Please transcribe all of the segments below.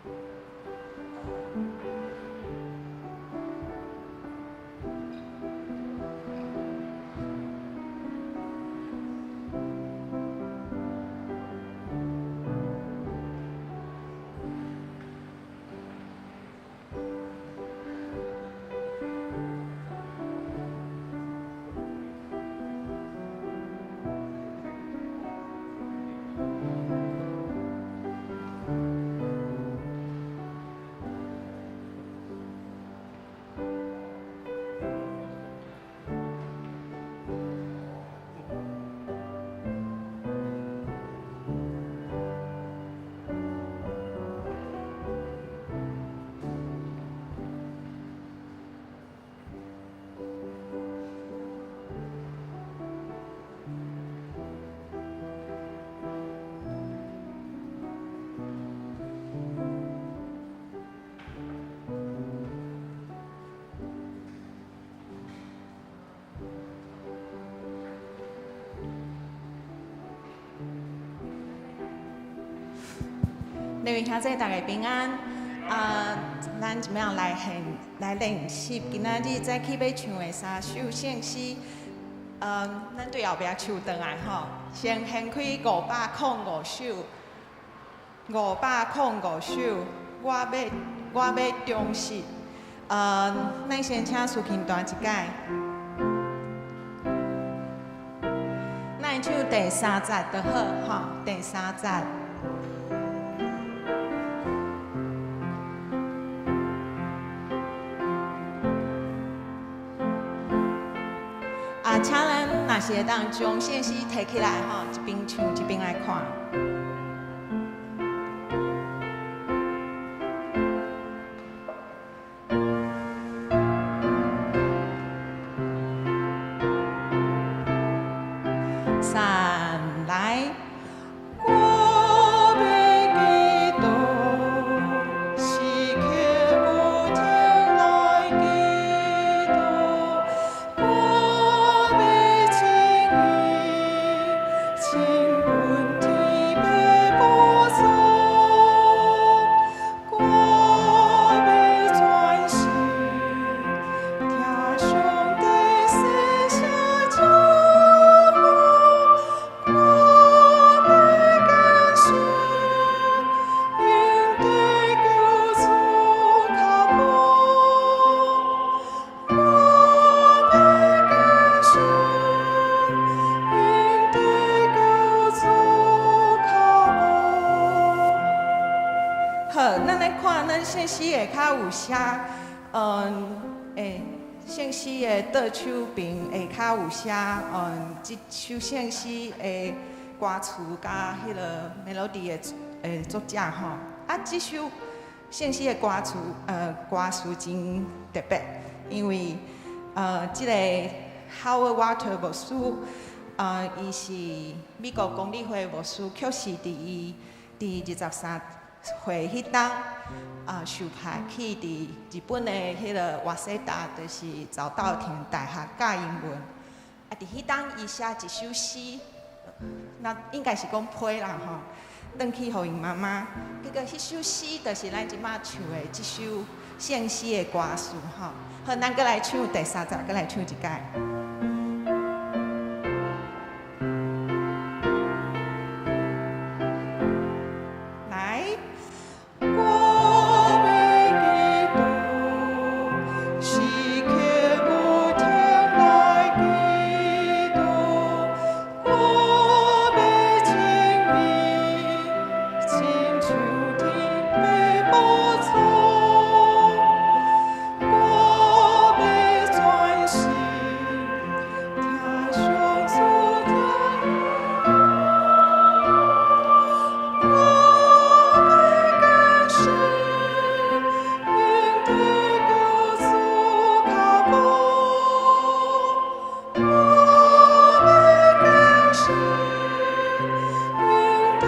各位兄弟，大家平安。啊，咱怎麼樣來現來練習？今仔日早起欲唱的三首聖詩，咱對後壁唱轉來吼。先掀開505首，505首，我欲忠實。咱先請司琴彈一擺。咱唱第三節就好，吼，第三節。啊，請咱若是會當將聖詩提起來吼，一邊唱一邊來看。三來。我欲祈禱，時刻無停來祈禱。我欲稱義，親近天父寶座。我欲專心聽上帝細聲祝福。我欲堅信，應得救主跤步。我欲堅信，應得救主跤步。好，咱來看咱聖詩下跤有寫，聖詩的倒手邊下跤有寫，這首聖詩的歌詞佮彼个 melody 的作者吼。啊，這首聖詩的歌詞真特別，因為這個 Howard Walter 牧師，伊是美國公理會牧師，卻是佇伊佇23歲彼冬，受派去佇日本的彼个瓦西達，就是早稻田大學教英文。啊，佇彼冬伊寫一首詩，那應該是講批啦吼，轉去予𪜶媽媽。結果彼首詩就是咱這擺唱的這首聖詩的歌詞吼。好，咱閣來唱第三節，閣來唱一擺。來，我欲祈禱，時刻無停來祈禱。我欲稱義，親像天父寶座。我欲專心聽上主聽。我欲堅信，應得救主跤步。我欲堅信，應得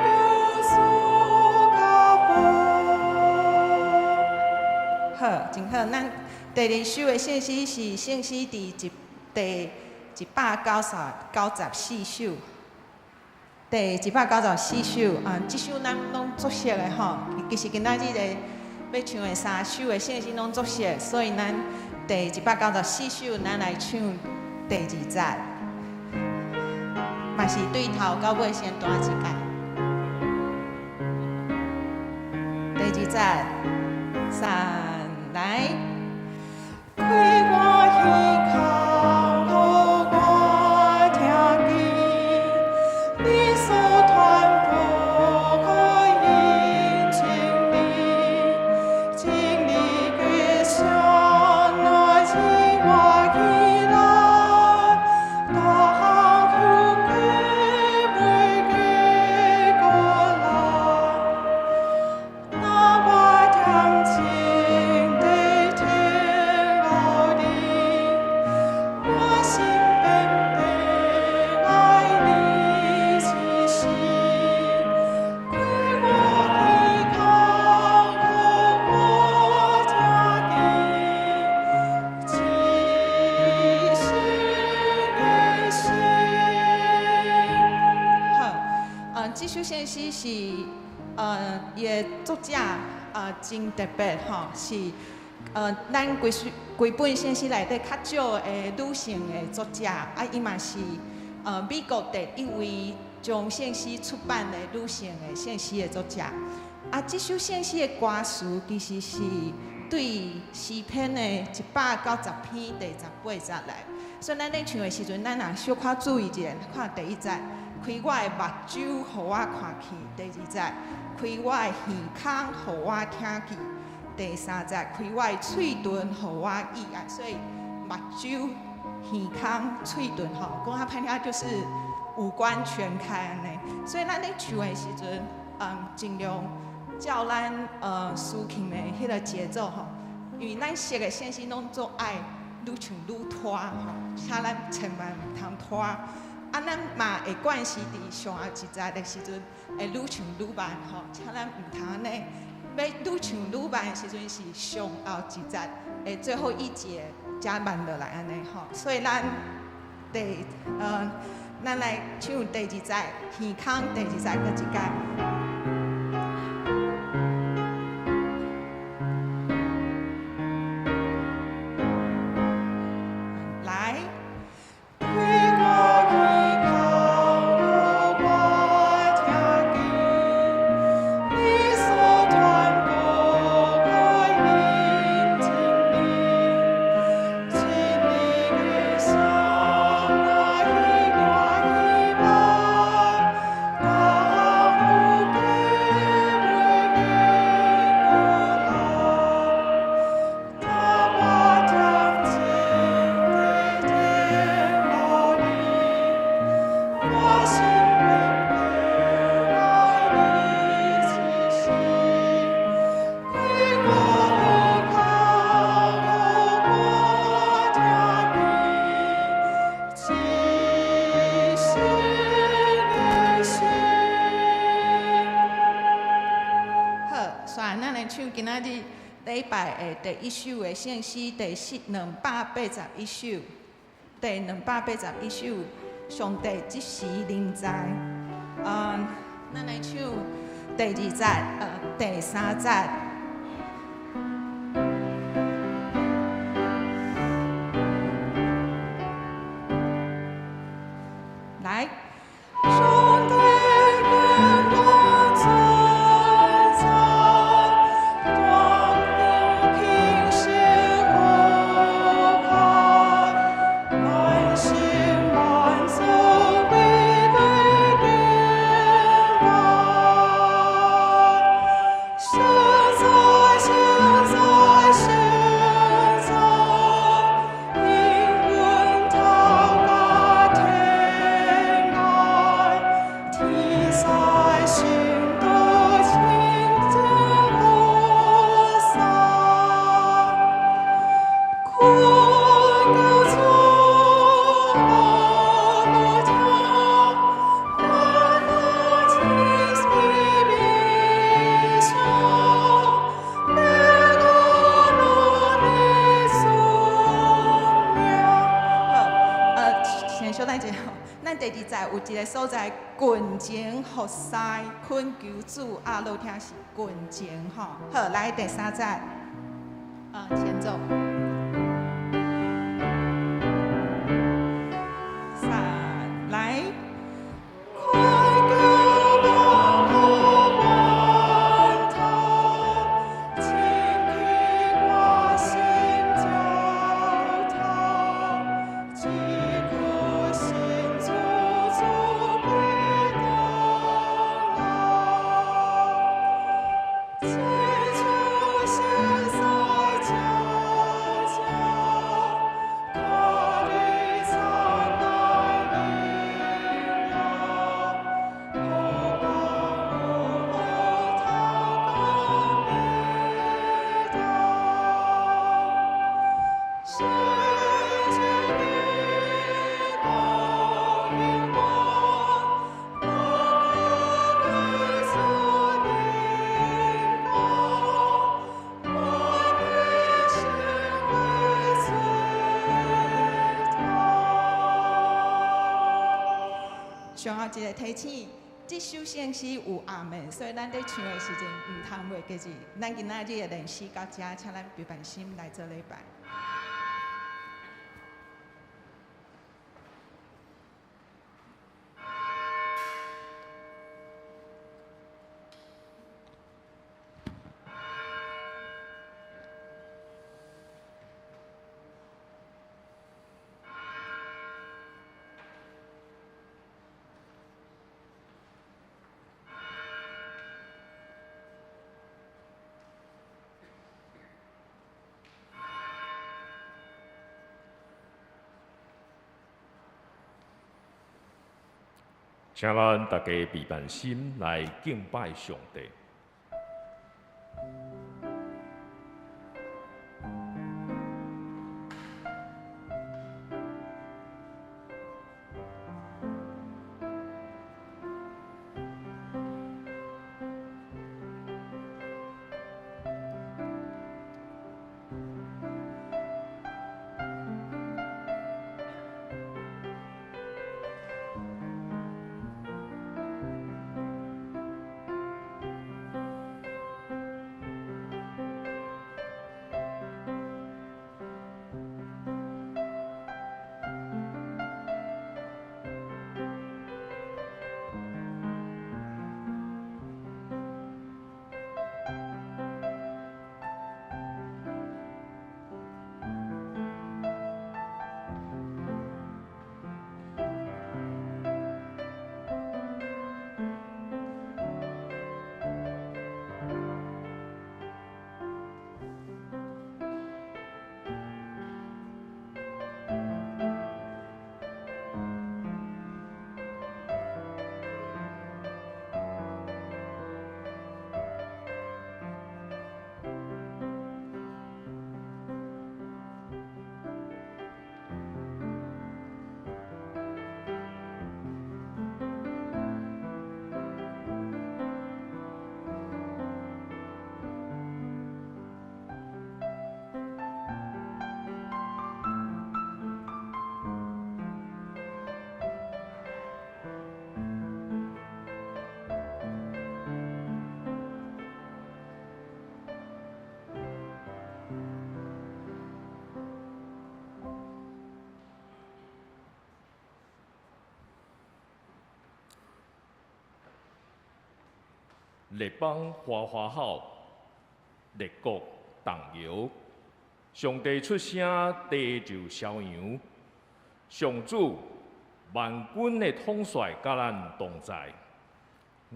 救主跤步。好，真好。咱第二首的聖詩是聖詩佇一第194首。第194首啊，這首咱攏足熟的吼。其實今仔日的欲唱的三首的聖詩攏足熟，所以咱第194首，咱來唱第二節，嘛是對頭到尾先彈一擺。第二節，三來。開我耳孔，予我聽見，你所傳播的真理，真理的聲來自我起來，逐項有機袂過過來，若我恬靜地聽候你，我心便會愛你一生。開我耳孔，予我聽見，至聖的心。好，這首聖詩是，伊的作者啊，真特別吼，是咱規首規本聖詩內底較少的女性的作者，啊，伊嘛是美國第一位將聖詩出版的女性的聖詩的作者。啊，這首聖詩的歌詞其實是對詩篇的190篇第18節來，所以咱咧唱的時陣，咱若小可注意一下，看第一節，開我的目睭，予我看見；第二節，開我的耳孔，予我聽見；第三節，開我的喙唇，予我語啊。所以目睭、耳孔、喙唇，吼，講較歹聽就是五官全開按呢。所以咱咧唱的時陣，盡量照咱司琴的彼個節奏吼，因為咱熟的聖詩攏總愛愈唱愈拖吼，請咱千萬毋通拖。啊，咱嘛會慣勢佇上後一節的時陣會愈唱愈慢吼，請咱毋通按呢。欲愈唱愈慢的時陣是上後一節的最後一節才慢落來按呢吼。所以咱來唱第二節，耳孔第二節閣一擺。來。開我耳孔，予我聽見，你所傳播的真理，真理的聲來予我希望，逐項有機袂過來，若我恬靜地聽候你，我心便會愛你一生。開我耳孔，予我聽見，至聖的心。好，煞咱來唱今仔日禮拜的第一首的聖詩，第281首，第281首，上帝這時臨在。咱來唱第二節，第三節。來。上帝跟我在在，當聽是何開，萬心萬思為你敬拜。實在有一个所在，群情服侍，恳求主啊，落听是群情吼。好，來第三節，啊，前奏。三，來。快叫我源頭，清氣我心澆透，一顆心主主必長老。這處現在悄悄，看你燦爛榮耀，予我有學頭講味道。聖潔的供應我，我可歸主榮光，我的心會醉倒。上後一个提醒，這首聖詩有阿們，所以咱咧唱的時陣毋通袂記住。咱今仔日的練習到這，請咱閉目心來做禮拜。請咱大家閉目心來敬拜上帝。列邦歡歡吼，列國動搖，上帝出聲，地就消揚。上主萬軍的統帥佮咱同在，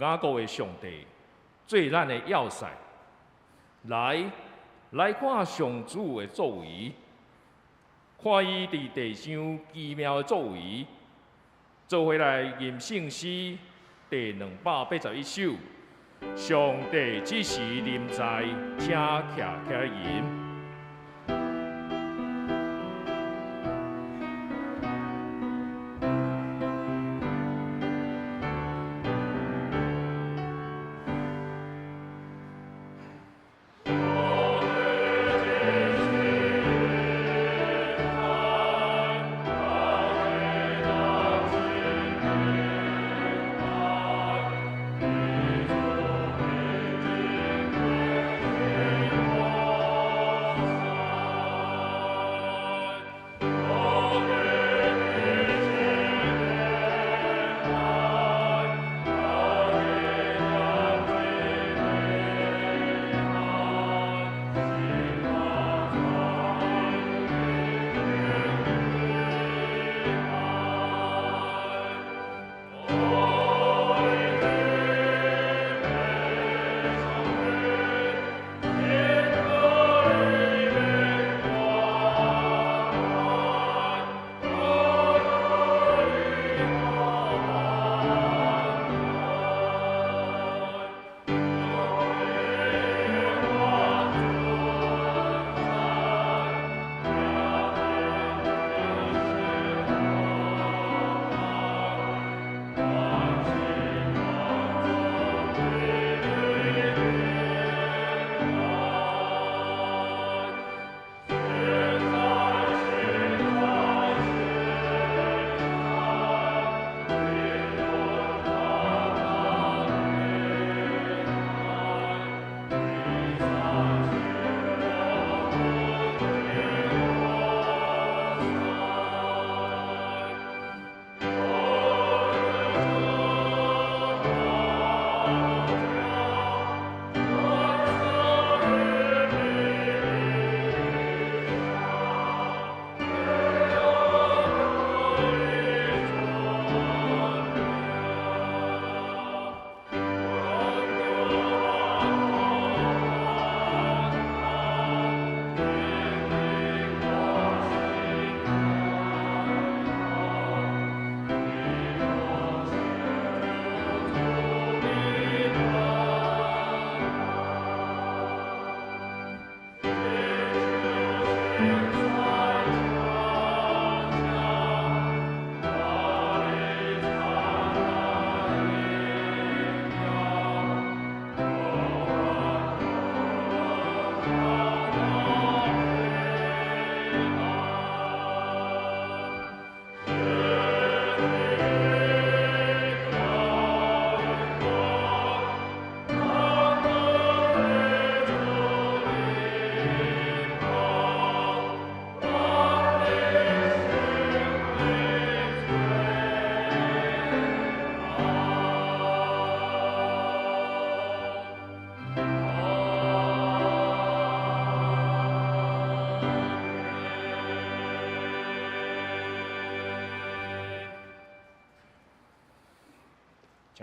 雅各的上帝做咱的要塞。來，來看上主的作為，看伊佇地上奇妙的作為。做伙來吟聖詩第281首。上帝這時臨在，請徛起來吟。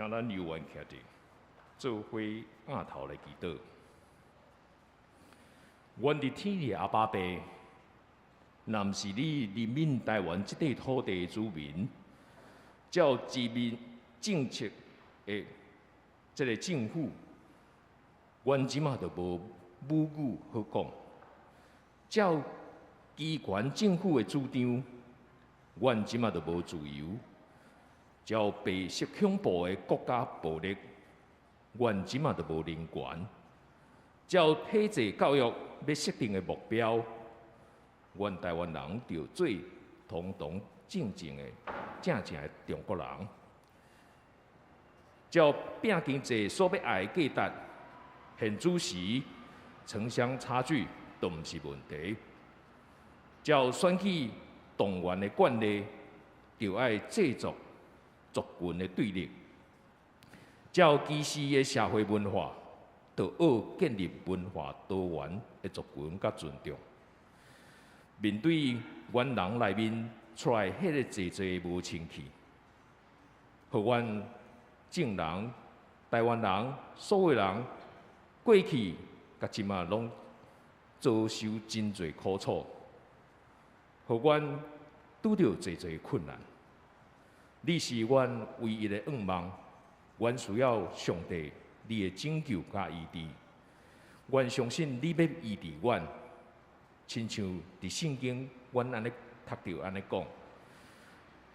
請咱猶原徛佇，做伙仰頭來祈禱。阮佇天的阿爸父，若毋是你憐憫台灣這塊土地的子民，照殖民政策的這个政府，阮這馬就無母語好講。照機關政府的主張，阮這馬就無自由。照白色恐怖的國家暴力，阮這馬就無人權。照體制教育欲設定的目標，阮台灣人就做堂堂正正的正正的中國人。照拼經濟所欲愛的價值，現此時城鄉差距都毋是問題。照選舉動員的慣例，就愛製作族群的對立。照歧視的社會文化，就愛建立文化多元的族群佮尊重。面對阮人內面出來彼个濟濟無清氣，予阮眾人、台灣人、所有人過去佮這馬攏遭受真濟苦楚，予阮拄著濟濟困難。你是阮唯一的願望，阮需要上帝你的拯救佮醫治。阮相信你欲醫治阮，親像佇聖經，阮按呢讀著按呢講。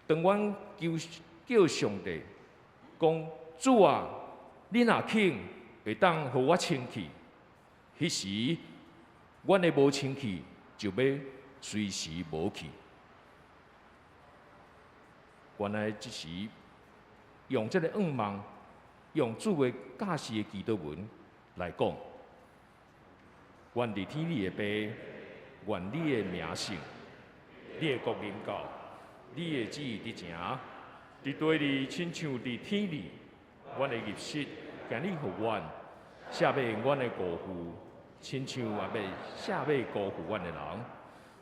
當阮求叫上帝講，主啊，你若肯會當予我清氣，彼時阮的無清氣就欲隨時無去。原來這時用這个願望，用主的教示的祈禱文來講，願佇天裡的父，願你的名聖，你的國臨到，你的旨意佇成，佇地裡親像佇天裡。阮的入息，今日予阮，赦免阮的辜負，親像也欲赦免辜負阮的人。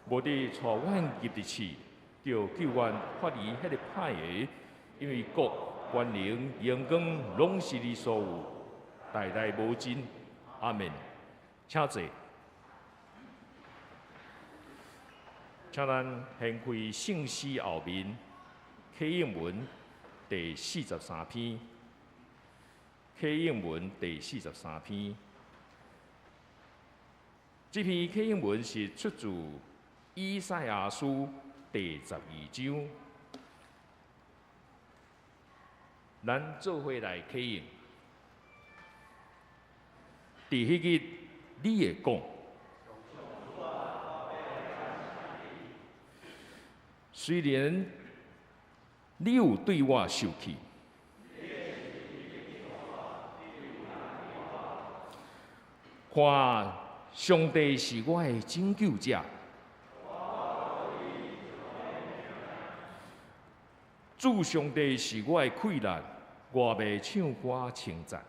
無得帶阮入佇試，著救阮脫離彼个歹的，因為國、權能、榮光，攏是你所有，代代無盡。阿們。請坐。請咱掀開聖詩後面啟應文第四十三篇。啟應文第四十三篇，這篇啟應文是出自以賽亞書第十二章。咱做伙來啟應。佇彼日，你會講，雖然你有對我受氣，看上帝是我的拯救者，主上帝是我的氣力，我欲唱歌稱讚。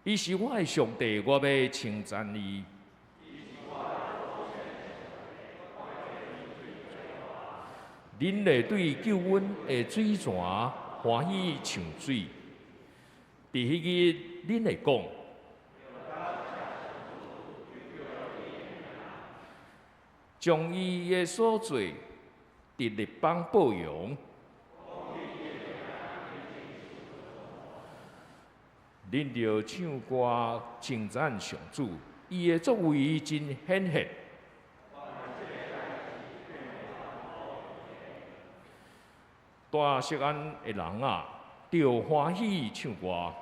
伊是我的上帝，我欲稱讚伊。恁會對救阮的水泉歡喜唱水。佇彼日，恁會講，將伊的所做佇列邦報揚。恁著唱歌稱讚上主，伊的作為真顯赫。大錫安的人啊，著歡喜唱歌。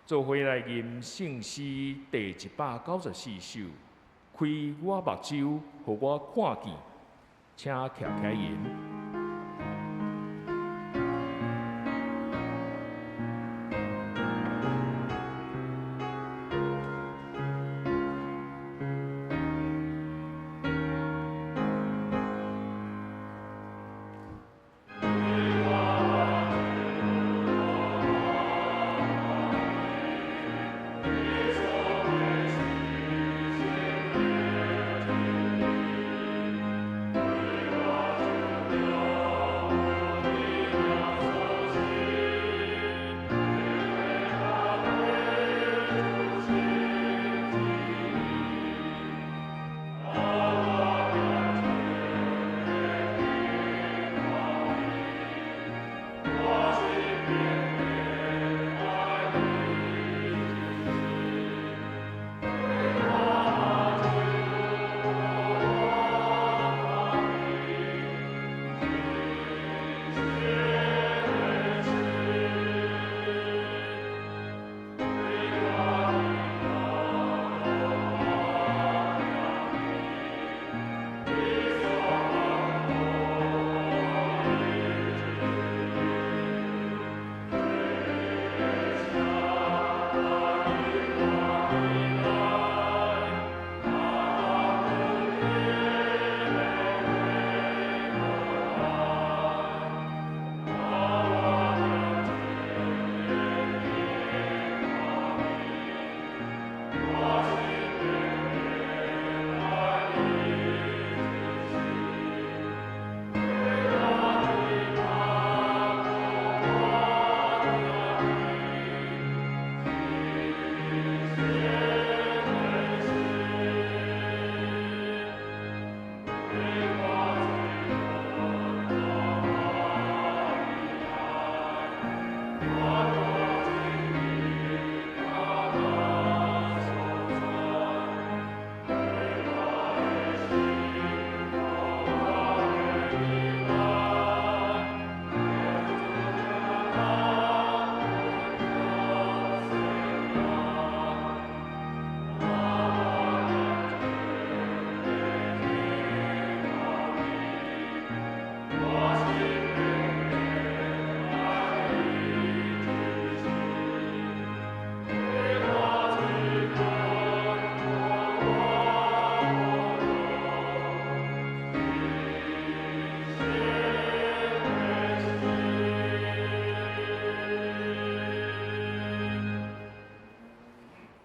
做伙來吟聖詩第194首，開我目睭，予我看見，請徛起來吟。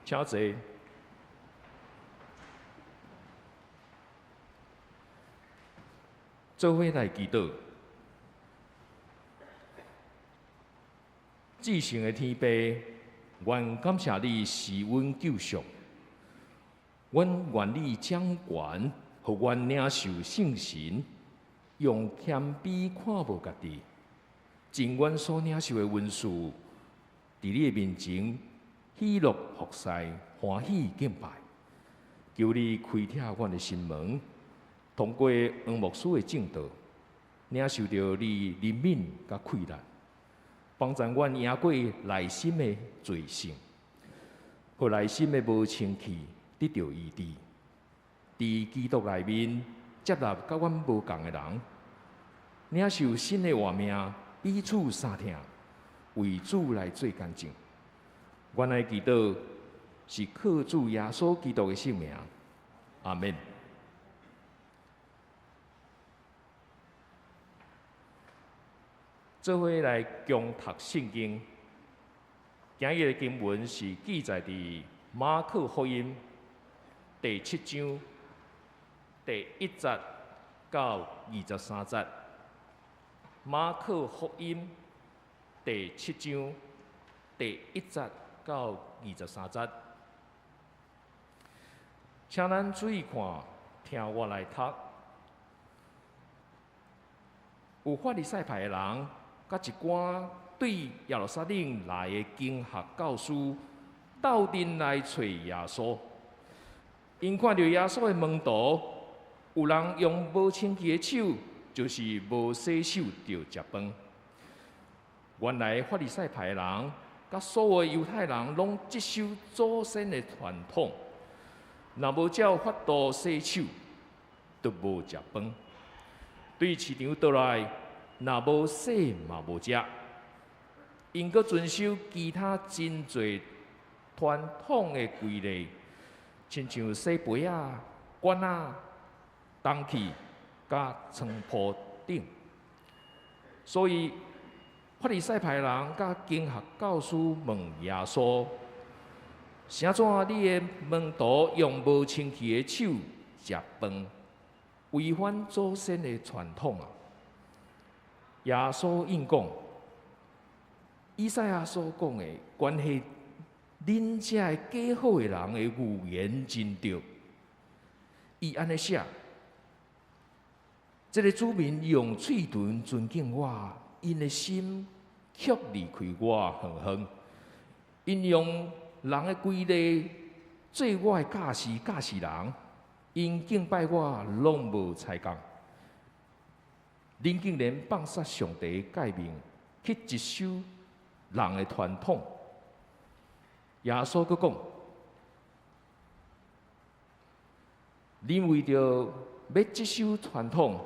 请坐。做伙来祈祷。至圣的天父，愿感谢你赐阮救赎，阮愿你掌权，予阮领受圣神，用谦卑看无家己，尽阮所领受的恩赐，伫你的面前喜乐服侍，欢喜敬拜。求你开启阮的心门，通过黄牧师的证道，领受著你怜悯佮气力，帮助阮赢过内心的罪性，予内心的无清气得著医治。伫基督内面接纳佮阮无仝的人，领受新的活命，彼此相疼，为主来做见证。阮来祈祷，是靠主耶稣基督的圣名，阿们。做伙来共读圣经。今日的经文是记载伫马可福音第七章第一节到23节。马可福音第七章第一节到23节，请咱注意看，听我来读。有法利赛派的人，佮一寡对耶路撒冷来的经学教师，斗阵来揣耶稣。𪜶看著耶稣的门徒，有人用无清气的手，就是无洗手就食饭。原来法利赛派的人，佮所有犹太人拢执守祖先的传统，若无照法度洗手，就无食饭。对市场倒来，若无洗嘛无食。𪜶阁遵守其他真济传统的规例，亲像洗杯仔、罐仔、铜器、佮床铺等。所以法利赛派人佮经学教师问耶稣：啥怎你的门徒用无清气的手食饭，违反祖先的传统啊？耶稣应讲：以赛亚所讲的关系恁这个假好的人的预言真对。伊按呢写：这个子民用喙唇尊敬我，𪜶的心却离开我远远。𪜶用人的规例做我的教示，教示人，𪜶敬拜我拢无彩工。恁竟然放杀上帝的诫命，去执守人的传统。耶稣阁讲：恁为著欲执守传统，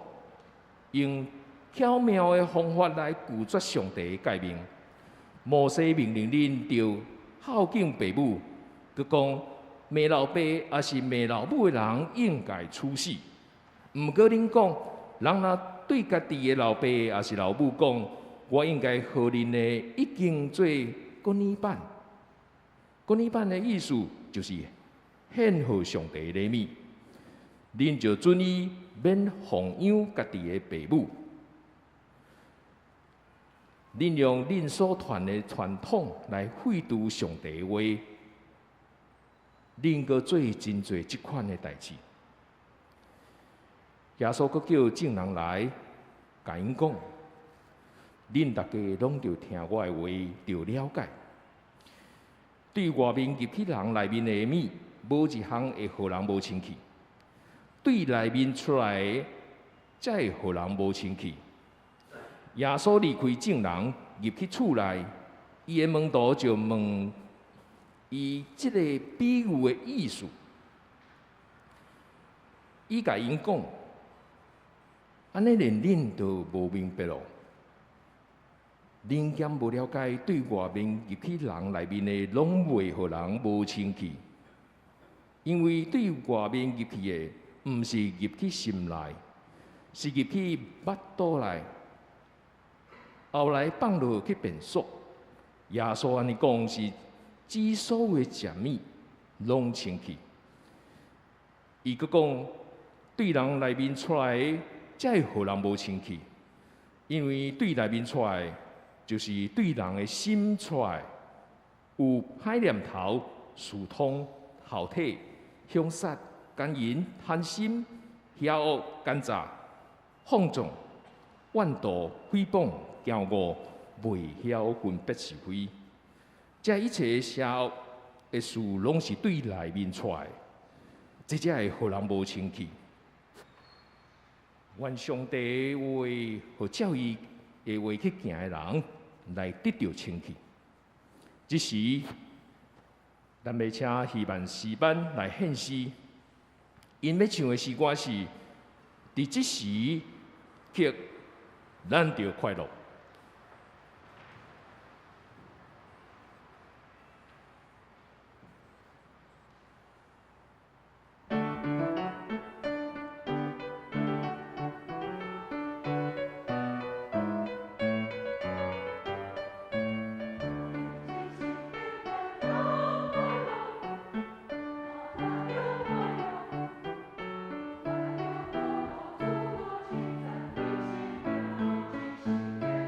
用巧妙的方法来拒绝上帝的诫命。摩西命令恁著孝敬爸母，阁讲骂老爸抑是骂老母的人应该处死。毋过恁讲，人若对家己的老爸抑是老母讲，我应该予恁的已经做哥尔板。哥尔板的意思就是献予上帝的礼物，恁就准伊免奉养家己的爸母。恁用恁所传的传统来废除上帝的话，恁阁做真济这款的代志。耶穌閣叫眾人來，共𪜶講：恁逐家攏著聽我的話，著了解。對外面入去人內面的物，無一項會予人無清氣；對內面出來的，才會予人無清氣。耶穌離開眾人，入去厝內，伊的門徒就問伊這个比喻的意思。伊共𪜶講：按呢連恁都無明白囉？恁敢無了解？對外面入去人內面的，攏袂予人無清氣，因為對外面入去的，毋是入去心內，是入去腹肚內，後來放落去便所。耶穌按呢講是指所有的食物攏清氣。伊閣講，對人內面出來的，才會予人無清氣，因為對內面出來的，就是對人的心出來，有歹念頭、私通、後體、兇殺、姦淫、貪心、邪惡、奸詐、放縱、怨妒、誹謗、驕傲、袂曉分別是非。這一切邪惡的事，攏是對內面出來的，這才會予人無清氣。願上帝的話，予照伊的話去行的人，來得著清氣。這時，咱欲請希曼詩班來獻詩，𪜶欲唱的詩歌是：佇這時刻，咱著快樂。這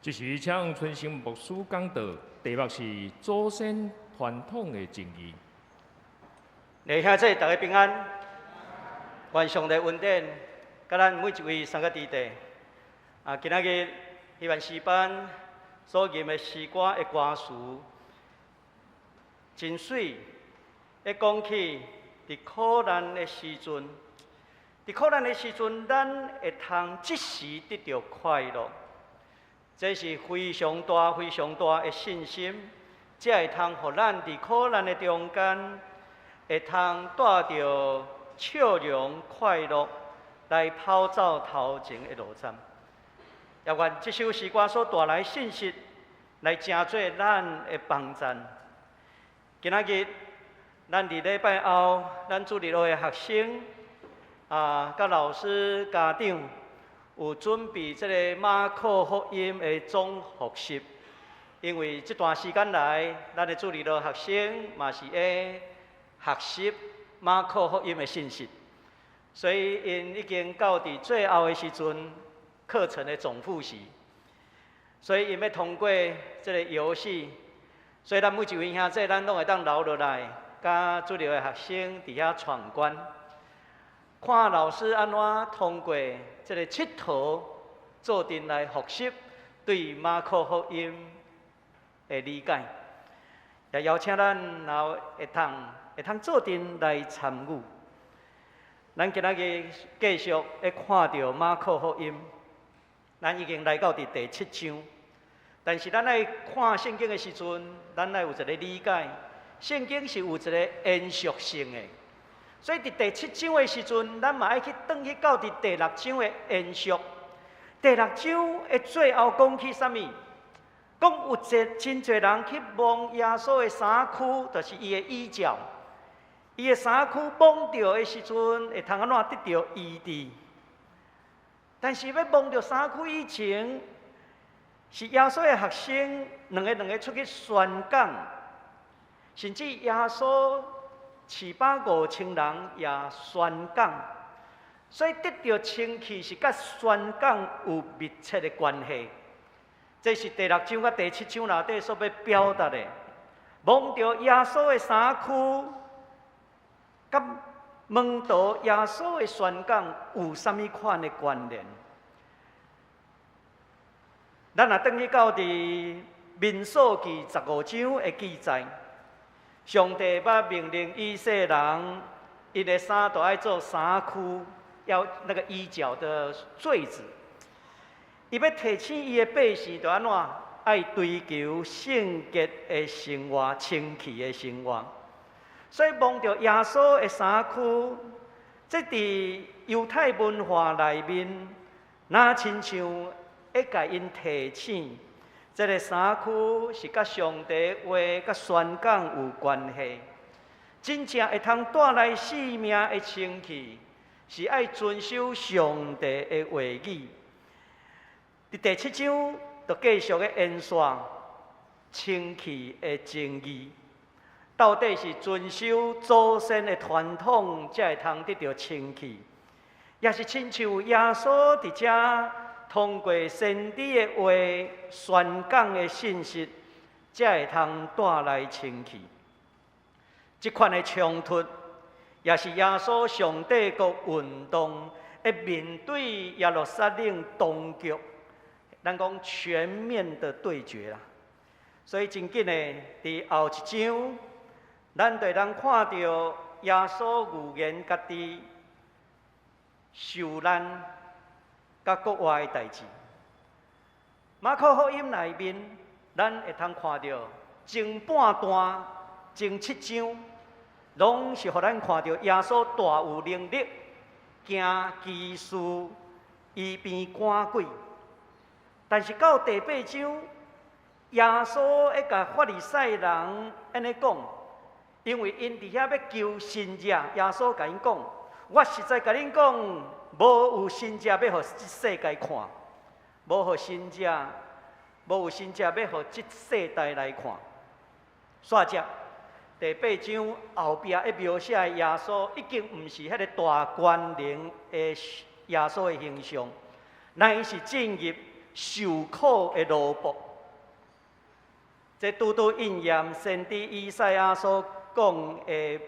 這時請春生牧師講道，題目是祖先傳統的正義。弟兄姊妹，大家平安，願上帝恩典，佮咱每一位三個弟弟。啊，今仔日希望詩班所吟的詩歌的歌詞真媠，會講起佇苦難的時陣，佇苦難的時陣，咱會通即時得著快樂。這是非常大、非常大的信心，才會通予咱佇苦難的中間，會通帶著笑容、快樂來跑走頭前的路程。也願這首詩歌所帶來的信息，來成做咱的幫贊。今仔日，咱佇禮拜後，咱主日學的學生啊，佮老師、家長有準備這個馬可福音的總複習，因為這段時間來，咱的主日學學生嘛是會學習馬可福音的信息，所以𪜶已經到佇最後的時陣，課程的總複習，所以𪜶欲通過這個遊戲，所以咱每一位兄弟，咱攏會當留落來，佮主日學的學生佇遐闖關。看老師按怎通過這個𨑨迌做陣來複習對馬可福音的理解，也邀請咱若會通做陣來參與。咱今仔日繼續會看著馬可福音，咱已經來到佇第七章，但是咱愛看聖經的時陣，咱愛有一個理解，聖經是有一個延續性的。所以佇第七章的時陣，咱嘛愛去轉去到佇第六章的延續。第六章的最後講起啥物？講有一真濟人去摸耶穌的衫褲，就是伊的衣角。伊的衫褲摸著的時陣，會通按怎得著醫治？但是欲摸著衫褲以前，是耶穌的學生兩個兩個出去宣講，甚至耶穌飼飽5000人也宣講，所以得著清氣是佮宣講有密切的關係。這是第六章佮第七章內底所欲表達的。摸著耶穌的衫褲，佮門徒耶穌的宣講有啥物款的關聯？咱若轉去到佇民數記15章的記載。上帝捌命令以色列人，𪜶的衫都愛做衫褲，要那個衣角的墜子。伊欲提醒伊的百姓，就按怎愛追求聖潔的生活、清氣的生活。所以摸著耶穌的衫褲，這佇猶太文化內面，若親像會共𪜶提醒。這個衫褲是佮上帝話、佮宣講有關係。真正會通帶來性命的清氣，是愛遵守上帝的話語。佇第七章，就繼續咧延續清氣的爭議，到底是遵守祖先的傳統，才會通得著清氣，抑是親像耶穌佇遮通過先知的話宣講的信息，才會通帶來清氣。這款的衝突，也是耶穌上帝國運動會面對耶路撒冷當局，咱講全面的對決啦。所以真緊的，佇後一章，咱就會當看著耶穌預言家己受難佮復活的代誌。馬可福音內面，咱會通看著前半段、前七章，攏是予咱看著耶穌大有能力，行奇事，醫病趕鬼。但是到第八章，耶穌會共法利賽人按呢講，因為𪜶佇遐欲求神跡，耶穌共𪜶講：我實在共恁講，無有神跡欲予這世界看，無予神跡，無有神跡欲予這世代來看。煞接第八章後壁一描寫的耶穌，已經毋是彼個大權能的耶穌的形象，乃是進入受苦的奴僕。這拄拄應驗先知以賽亞所講的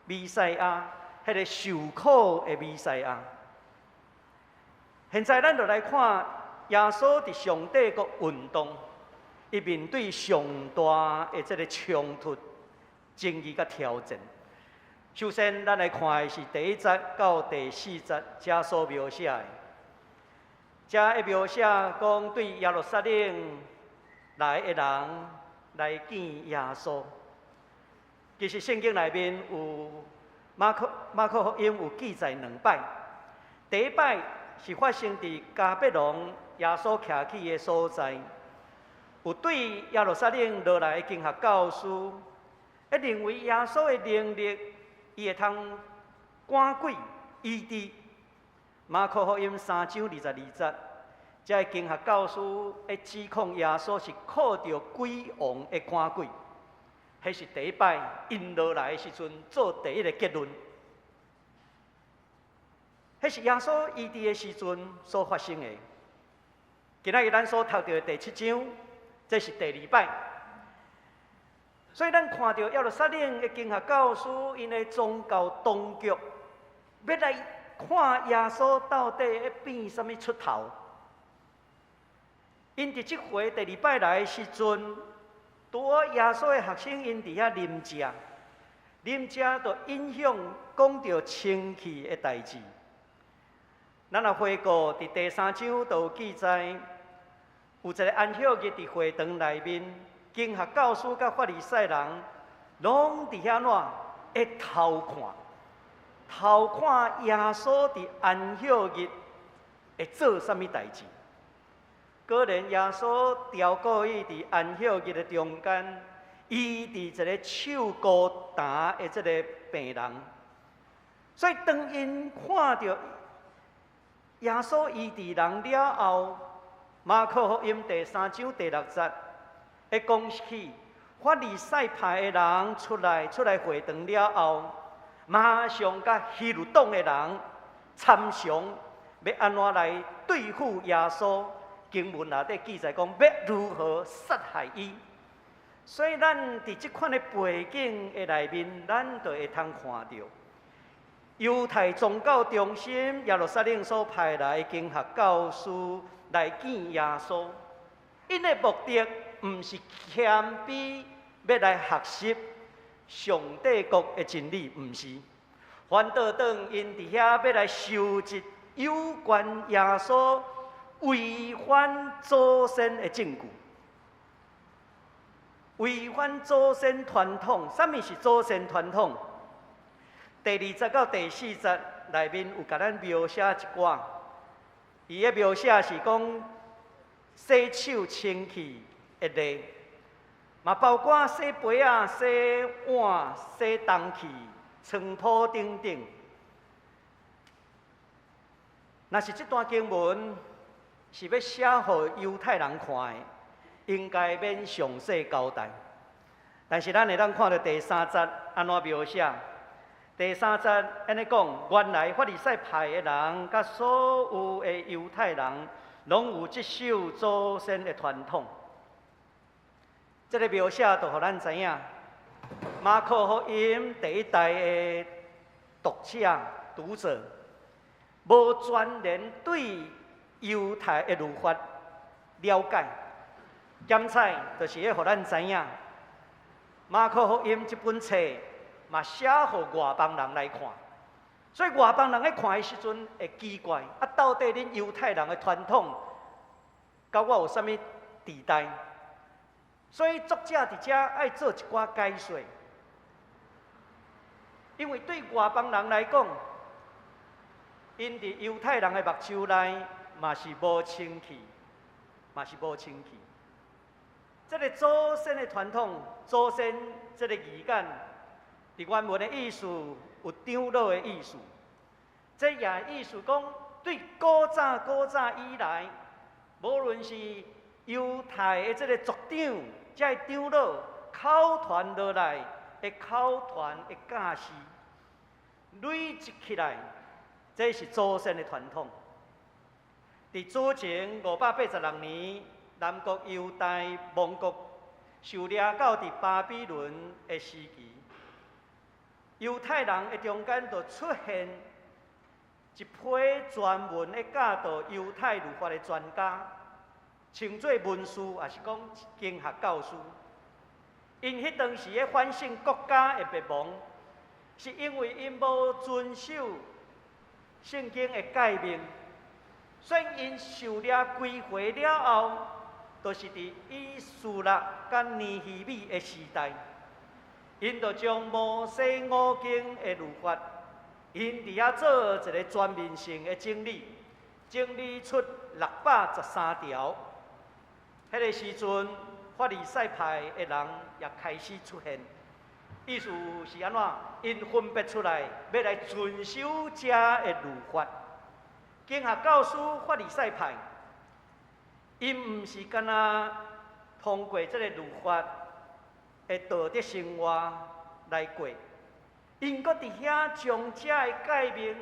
彌賽亞，彼個受苦的彌賽亞。現在咱就來看耶穌佇上帝國運動，伊面對上大的這个衝突、爭議佮挑戰。首先，咱來看的是第一節到第四節，遮所描寫的。遮會描寫講對耶路撒冷來的人來見耶穌。其實聖經內面有馬可福音有記載兩擺。第一擺是發生佇迦百農耶穌徛起的所在，有對耶路撒冷落來的經學教師，會認為耶穌的能力，伊會通趕鬼醫治。馬可福音3章22節，這个經學教師會指控耶穌是靠著鬼王會趕鬼，彼是第一擺𪜶落來的時陣做第一个結論。彼是耶穌醫治的時陣所發生的。今仔日咱所讀著的第七章，這是第二擺。所以咱看著耶路撒冷的經學教師，𪜶的宗教當局，欲來看耶穌到底欲變啥物出頭。𪜶佇這回第二擺來的時陣，拄好耶穌的學生𪜶佇遐啉食，啉食就影響講著清氣的代誌。咱若回顧佇第三章就有記載，有一个安息日佇會堂內面，經學教師佮法利賽人攏佇遐怎會偷看，偷看耶穌佇安息日會做啥物代誌。果然耶穌調故意佇安息日的中間，醫治一个手孤瘼的這个病人。所以當𪜶看著耶穌醫治人了後，馬可福音第三章第六節會講起法利賽派的人出來會堂了後，馬上佮希律黨的人參詳，欲按怎來對付耶穌。經文內底記載講，欲如何殺害伊。所以咱佇這款的背景的內面，咱就會通看著猶太宗教中心耶路撒冷所派來的經學教師來見耶穌，𪜶的目的毋是謙卑，欲來學習上帝國的真理，毋是。反倒轉𪜶佇遐欲來收集有關耶穌違反祖先的證據，違反祖先傳統。啥物是祖先傳統？第二節到第四節內面有共咱描寫一寡，伊的描寫是講洗手清氣的禮，嘛包括洗杯仔、洗碗、洗銅器、床鋪等等。若是這段經文是欲寫予猶太人看的，應該免詳細交代。但是咱會當看著第三節按怎描寫？第三節按呢講，原來法利賽派的人，佮所有的猶太人，攏有這守祖先的傳統。這个描寫就予咱知影，馬可福音第一代的讀者，無全然對猶太的律法了解，檢採就是欲予咱知影，馬可福音這本冊嘛寫予外邦人來看，所以外邦人咧看的時陣會奇怪，啊，到底恁猶太人的傳統，佮我有啥物佇代？所以作者佇遮愛做一寡解說，因為對外邦人來講，𪜶佇猶太人的目睭內嘛是無清氣，嘛是無清氣。這个祖先的傳統，祖先這个字眼，佇原文的意思有長老的意思。這也意思講，對古早古早以來，無論是猶太的這个族長，這个長老口傳落來的口傳的教示，累積起來，這是祖先的傳統。佇主前586年，南國猶大亡國受掠到佇巴比倫的時期，猶太人的中間就出現一批專門咧教導猶太律法的專家，稱做文士，抑是講經學教師。𪜶彼當時咧反省國家的滅亡，是因為𪜶無遵守聖經的誡命，所以𪜶受掠歸回了後，就是佇以斯拉佮尼希米的時代，𪜶就將摩西五經的律法，𪜶佇遐做一個全面性的整理，整理出613條。彼個時陣，法利賽派的人也開始出現，意思是按怎？𪜶分別出來，欲來遵守遮的律法。經學教師法利賽派，𪜶毋是干焦通過這个律法的道德生活來過，𪜶閣佇遐將遮的誡命，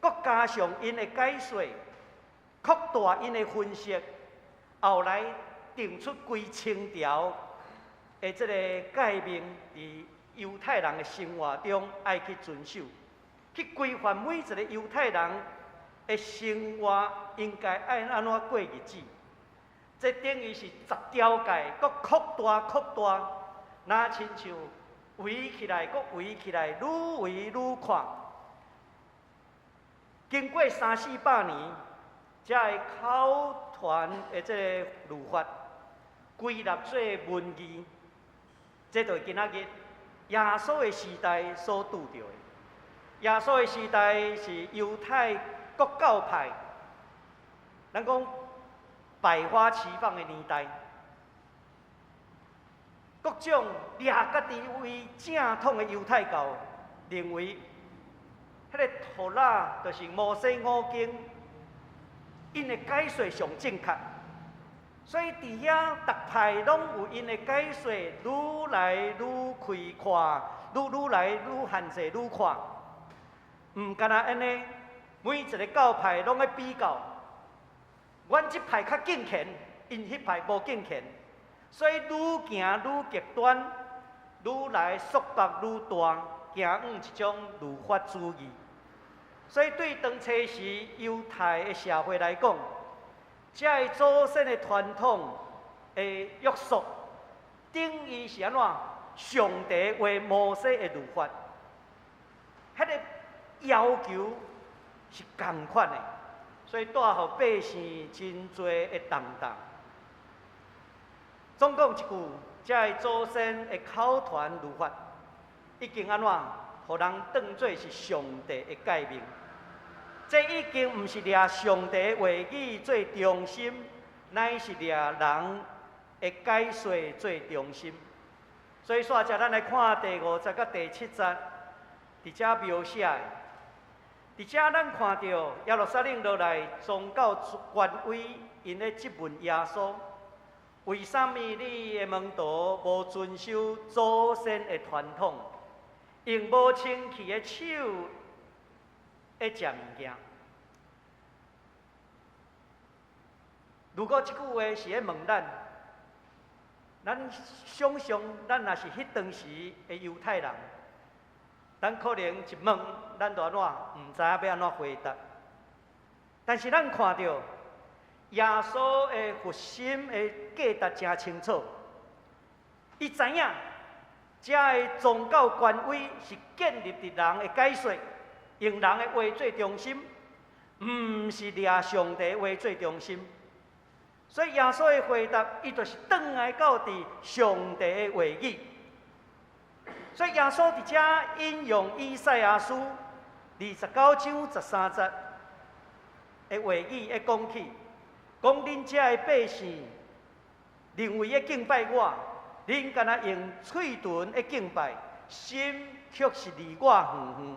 閣加上𪜶的解說，擴大𪜶的分析，後來定出幾千條的這个誡命，佇猶太人的生活中愛去遵守，去規範每一个猶太人的生活應該愛按怎過日子。這等於是十條誡，閣擴大擴大，若親像圍起來，閣圍起來，愈圍愈闊。經過三四百年，才會口傳的這个律法歸納做文字，這就是今仔日耶穌的時代所拄著的。耶穌的時代是猶太各教派，咱講百花齊放的年代，各種掠家己為正統的猶太教，認為彼个妥拉就是摩西五經，𪜶的解說上正確，所以佇遐逐派攏有𪜶的解說，愈來愈開闊，愈來愈限制愈闊。毋干焦按呢，每一个教派攏咧比較，阮這派較敬虔，𪜶彼派無敬虔，所以愈行愈極端，愈來束縛愈大，行往一種律法主義。所以對當初時猶太的社會來講，這个祖先的傳統的約束，等於是按怎？上帝話摩西的律法，彼个要求是仝款的，所以帶予百姓真濟的動盪。總講一句，這个祖先的口傳律法，已經按怎？予人當做是上帝的誡命。這已經毋是掠上帝話語做中心，乃是掠人的解說做中心。所以，煞才咱來看第五節佮第七節，佇遮描寫的。佇遮咱看著耶路撒冷落來宗教權威，𪜶咧質問耶穌：為啥物你的門徒無遵守祖先的傳統，用無清氣的手咧食物件？如果這句話是咧問咱，咱想像咱若是彼當時的猶太人，咱可能一問，咱就按怎，毋知影欲按怎回答。但是咱看著耶穌的核心的價值誠清楚，伊知影遮的宗教權威是建立佇人的解說，用人的話做中心，毋是掠上帝話做中心。所以耶穌的回答，伊就是轉來到佇上帝的話語。所以耶穌佇遮引用以賽亞書29章13節的話語，咧講起，講恁遮的百姓認為咧敬拜我，恁干焦用喙唇咧敬拜，心卻是離我遠遠。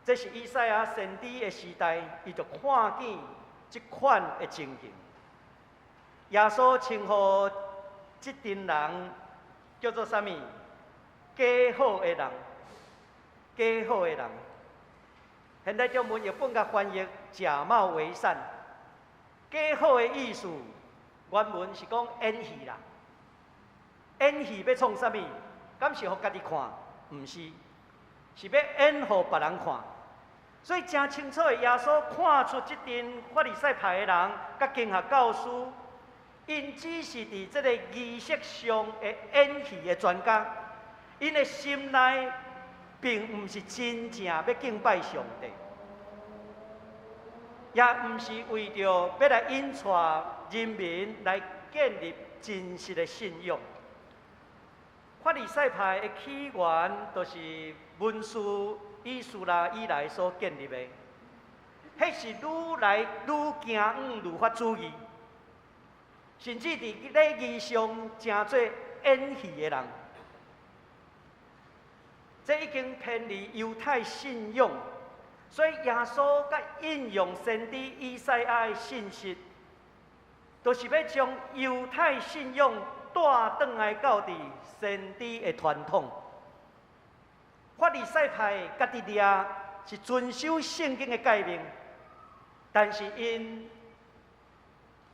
這是以賽亞先知的時代，伊就看見這款的情形。耶穌稱呼這陣人叫做啥物？假好的人，假好的人。現代中文譯本共翻譯假冒為善，假好的意思，原文是講演戲啦。演戲欲創啥物？敢是予家己看？毋是，是欲演予別人看。所以誠清楚的，耶穌看出這陣法利賽派的人，佮經學教師，𪜶只是佇這个儀式上的演戲的專家，𪜶的心內並毋是真正欲敬拜上帝，也毋是為著欲來引帶人民來建立真實的信仰。法利賽派的起源，就是文士以斯拉以來所建立的，彼是愈來愈走向律法主義，甚至佇禮儀上成做演戲的人，這已經偏離猶太信仰，所以耶穌佮引用先知以賽亞的信息，就是欲將猶太信仰帶轉來到佇先知的傳統。法利賽派家己掠是遵守聖經的誡命，但是𪜶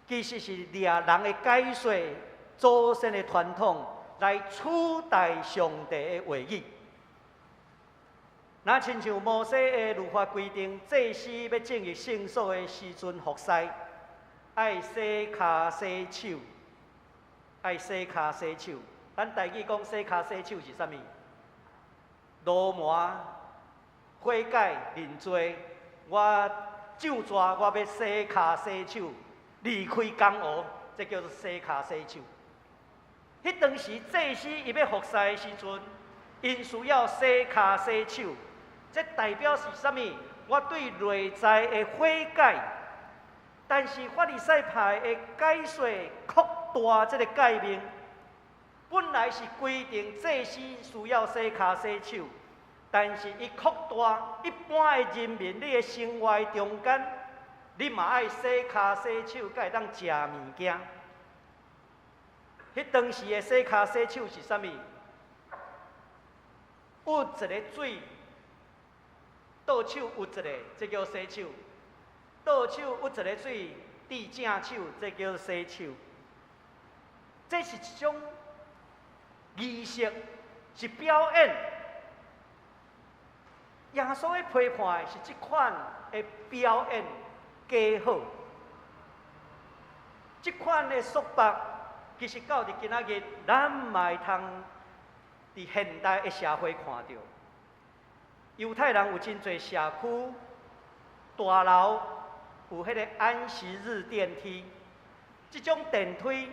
其實是掠人的解說祖先的傳統來取代上帝的話語。若親像摩西的律法規定，祭司欲進入聖所的時陣服侍，愛洗跤洗手，愛洗跤洗手。咱台語講洗跤洗手是啥物？羅麻悔改認罪，我上逝，我欲洗跤洗手，離開江湖，這叫做洗跤洗手。彼當時祭司伊欲服侍的時陣，𪜶需要洗跤洗手，這代表是啥物？我對內在的悔改。但是法利賽派的解說擴大這个誡命，本來是規定祭司需要洗跤洗手，但是伊擴大一般的人民，你的生活中間，你嘛愛洗跤洗手，才會當食物件。彼當時的洗跤洗手是啥物？舀一个水，倒手舀一个，這叫洗手；倒手舀一个水，佇正手，這叫洗手。這是一種儀式，是表演。耶穌咧批判的是這款的表演假好，這款的束縛，其實到佇今仔日，咱嘛會通佇現代的社會看著。猶太人有真濟社區大樓有彼个安息日電梯，這種電梯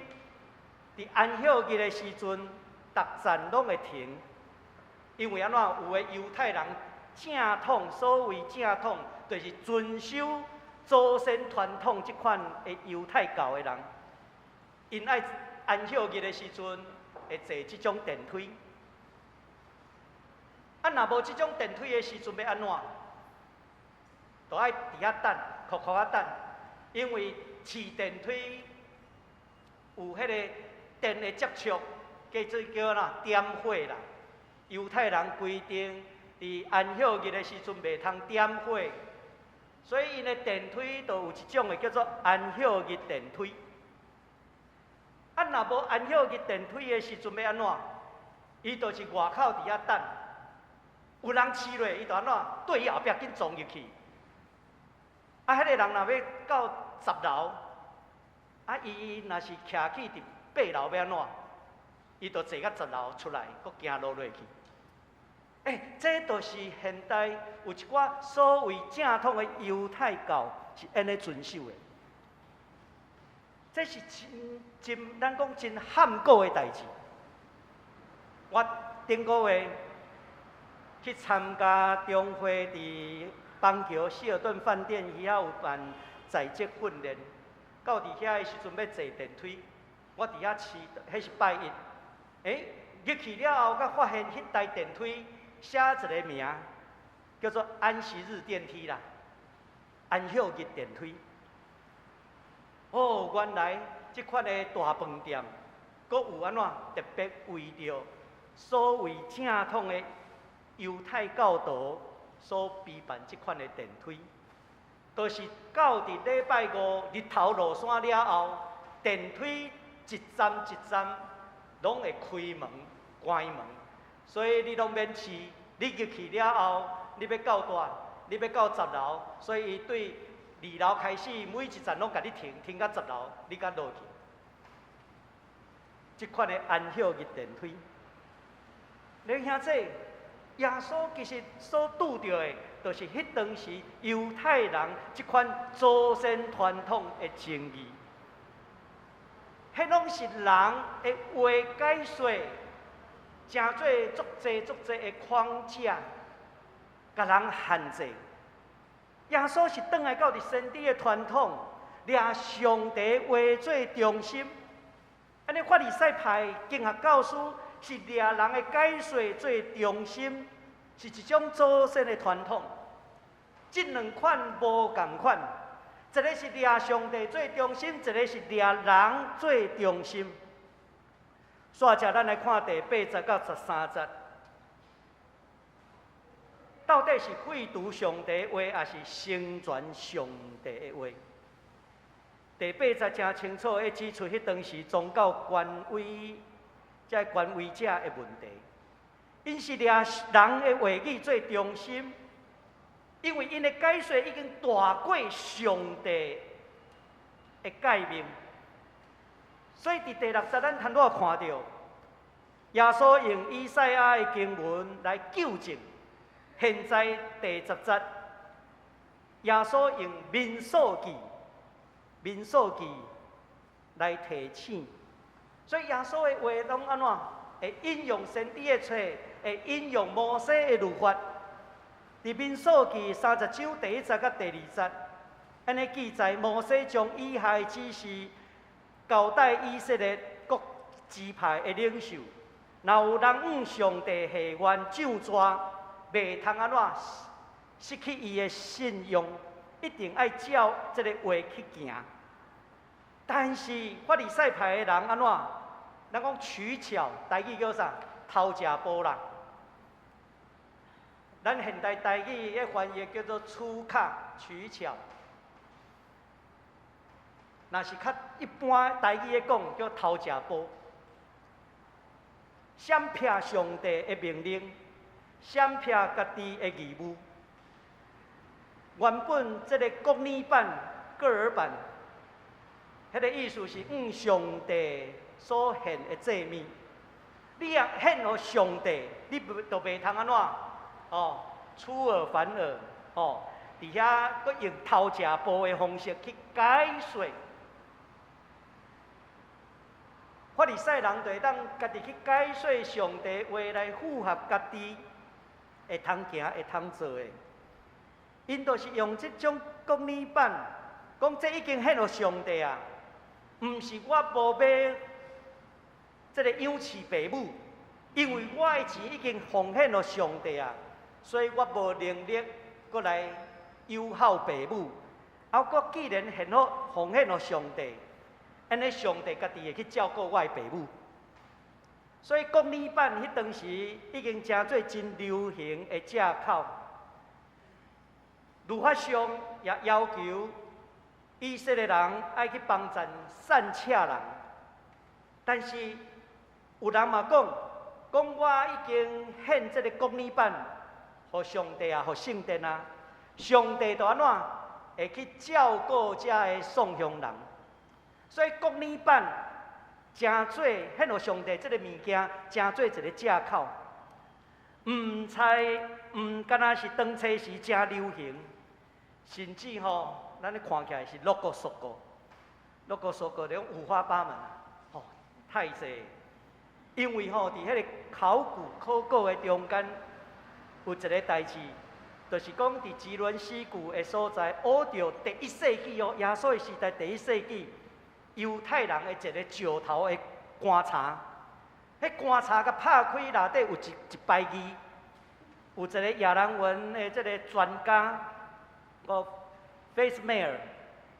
佇安息日的時陣，逐層攏會停，因為按怎？有的猶太人正統，所謂正統，就是遵守祖先傳統這款的猶太教的人，𪜶愛安息日的時陣會坐這種電梯。啊，若無這種電梯的時陣欲按怎？就愛佇遐等，苦苦仔等，因為市電梯有彼个電的接觸，叫做叫按怎點火啦。猶太人規定，佇安息日的時陣袂通點火，所以𪜶的電梯就有一種的叫做安息日電梯。啊，若無安息日電梯的時陣欲按怎？伊就是外口佇遐等，有人試落，伊就按怎對伊後壁緊撞入去。啊，彼个人若欲到10樓，啊，伊若是徛去佇8樓欲按怎？伊就坐到十樓出來，閣行路落去。欸，這就是現代有一寡所謂正統的猶太教是按呢遵守的。這是真真，咱講真罕古的代誌。我頂個月去參加中會佇板橋希爾頓飯店遐有辦在職訓練，到佇遐的時陣欲坐電梯，我佇遐試，彼是拜一，欸，入去了後，才發現彼台電梯寫一个名，叫做安息日電梯啦，安息日電梯。哦，原來這款的大飯店，閣有按怎特別為著所謂正統的猶太教徒所備辦這款的電梯，就是到佇禮拜五日頭落山了後，電梯一站一站攏會開門關門，所以你攏免試。你入去了後，你欲到佗，你欲到十樓，所以伊對二樓開始，每一站攏共你停，停到十樓，你才落去。這款的安歇日電梯，你兄弟，耶穌其實所拄著的，就是彼當時猶太人這款祖先傳統的爭議。彼攏是人的話解說，成做足濟足濟的框架，共人限制。耶穌是轉來到佇先知的傳統，掠上帝話做中心。按呢法利賽派經學教師是掠人的解說做中心，是一種祖先的傳統。這兩款無仝款，一个是掠上帝做中心，一个是掠人做中心。煞者咱來看第八節到十三節，到底是廢除上帝話，抑是成全上帝的話？第八節誠清楚的指出，彼當時宗教權威、這權威者的問題，𪜶是掠人的話語做中心，因為𪜶的解說已經大過上帝的誡命，所以佇第六節，咱頭拄仔看著，耶穌用以賽亞的經文來糾正。現在第十節，耶穌用民數記、民數記來提醒，所以耶穌的話攏按怎？會引用先知的冊，會引用摩西的律法。佇民數記三十章第一節佮第二節，按呢記載，摩西將以下的指示交代以色列各支派的領袖：若有人向上帝下願咒詛，袂通按怎失去伊的信用，一定愛照這个話去行。但是法利賽派的人按怎？咱講取巧，台語叫啥？偷食步啦。咱現代台語的翻譯叫做取巧、取巧。若是較一般台語的講，叫偷食步。閃避上帝的命令，閃避家己的義務。原本這个國語版、和合版，彼个意思是向上帝所獻的祭物。你若獻予上帝，你就袂通按怎？哦，出爾反爾，哦，佇遐閣用偷食步的方式去解說。法利賽人就會當家己去解說上帝話來符合家己會通行、會通做的。𪜶就是用這種國語版，講這已經獻予上帝啊，毋是我無欲這个養飼爸母，因為我的錢已經奉獻予上帝啊，所以我無能力閣來養孝爸母。啊，我既然獻予奉獻予上帝，按呢上帝家己會去照顧我的爸母。所以國語版彼當時已經成做真流行的藉口。律法上也要求以色列人愛去幫贊散赤人，但是有人嘛講，講我已經獻這个國語版予上帝啊，予聖殿啊，上帝就按怎會去照顧遮个喪鄉人，所以國語版成做獻予上帝這个物件，成做一个藉口。毋知毋敢若是當初時誠流行。甚至吼，咱咧看起來是六個數個，六個數個種五花八門啊，吼，太濟。因為吼，佇彼个考古考古的中間，有一个代誌，就是講佇汲淪溪谷的所在，挖著第一世紀哦，耶穌的時代第一世紀，猶太人的一個石頭的棺材，彼棺材共拍開內底有一一排字，有一个亞蘭文的這个專家。個 Facemire，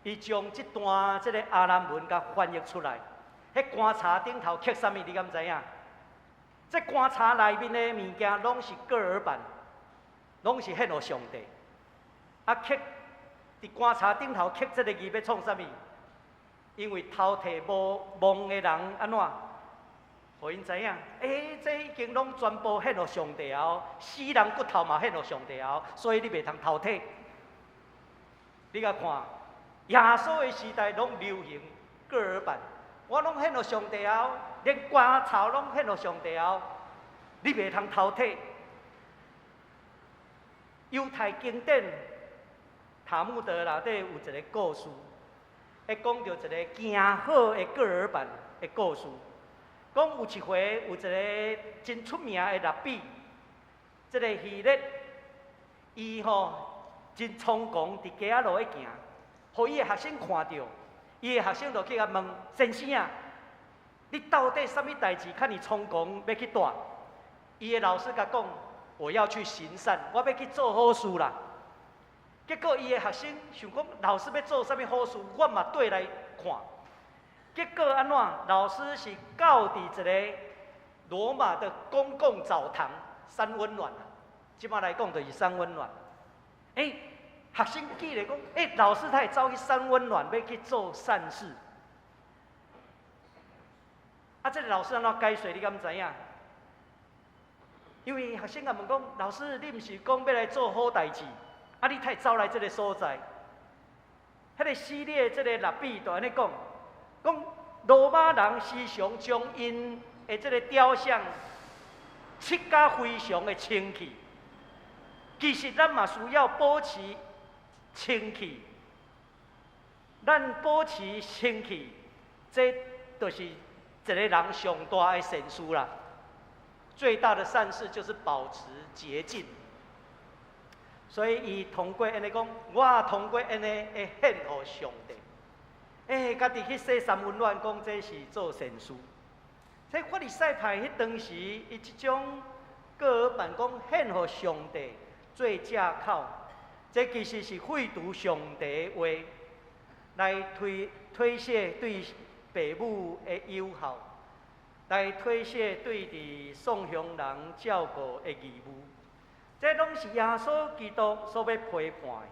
伊將這段這个亞蘭文共翻譯出來。彼棺材頂頭刻啥物？你敢知影？這棺材內面的物件攏是和合版，攏是獻予上帝。啊，刻佇棺材頂頭刻這个字欲創啥物？因為偷提無墓的人按怎？予𪜶知影，欸，這已經攏全部獻予上帝啊！死人骨頭嘛獻予上帝啊！所以你袂通偷提。你共看，耶穌的時代攏流行各耳板，我攏獻予上帝啊！連棺材攏獻予上帝啊！你袂通偷提。猶太經典塔木德內底有一個故事，會講著一个行好的各耳板的故事。講有一回有一个真出名的拉比，這个希勒，伊吼真猖狂佇街仔路咧行，予伊的學生看著，伊的學生就去共問：先生啊，你到底啥物代誌較爾猖狂欲去佗？伊的老師共講：我要去行善，我欲去做好事啦。結果伊的學生想講，老師欲做啥物好事，我嘛綴來看。結果按怎？老師是到佇一个羅馬的公共澡堂三溫暖啊，這擺來講就是三溫暖。欸，學生記得講，欸，老師他會走去三溫暖，欲去做善事。啊，這个老師按怎解說？你敢知影？因為學生共問講，老師，你毋是講欲來做好代誌？啊，你會走來這个所在？彼个死咧這个拉比就按呢講，講羅馬人時常將𪜶的這个雕像漆甲非常的清氣。其實咱嘛需要保持清氣，咱保持清氣，這就是一个人上大的善事啦。最大的善事就是保持潔淨。所以伊通過按呢講，我通過按呢會獻予上帝。欸，家己去洗三溫暖，講這是做善事。這法利賽派彼當時，伊這種各耳板講獻予上帝做藉口，這其實是廢除上帝話，來推推卸對父母的友好，來推卸對佇送鄉人照顧的義務。這攏是耶穌基督所欲批判的，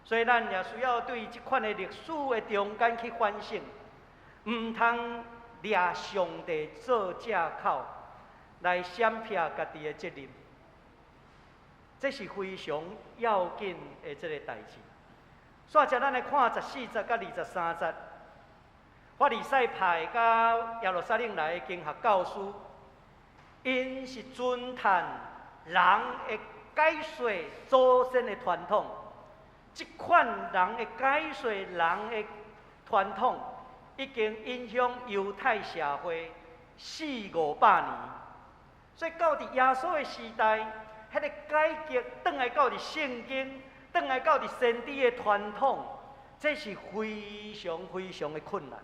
所以咱也需要對這款的歷史的中間去反省，毋通掠上帝做藉口來閃避家己的責任，這是非常要緊的這个代誌。煞接咱來看十四節佮23節，法利賽派佮耶路撒冷來的經學教師，𪜶是尊嘆人會解說祖先的傳統，這款人會解說人的傳統，已經影響猶太社會四五百年。所以到佇耶穌的時代，彼个改革轉來到佇聖經，轉來到佇先知的傳統，這是非常非常的困難。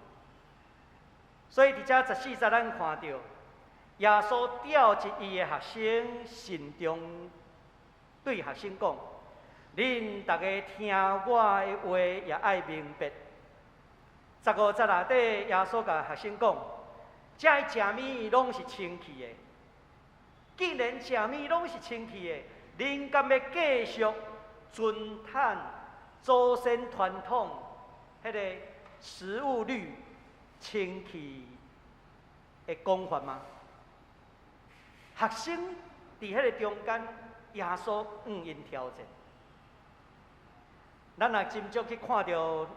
所以佇遮十四節，咱看著耶穌召集伊的學生，慎重對學生講：恁逐家聽我的話，也愛明白。15節內底，耶穌共學生講：遮的食物攏是清氣的，既然食物攏是清氣的，恁敢欲繼續遵趁祖先傳統彼个食物律清氣的講法嗎？學生佇彼个中間，耶穌向𪜶挑戰。咱若斟酌去看著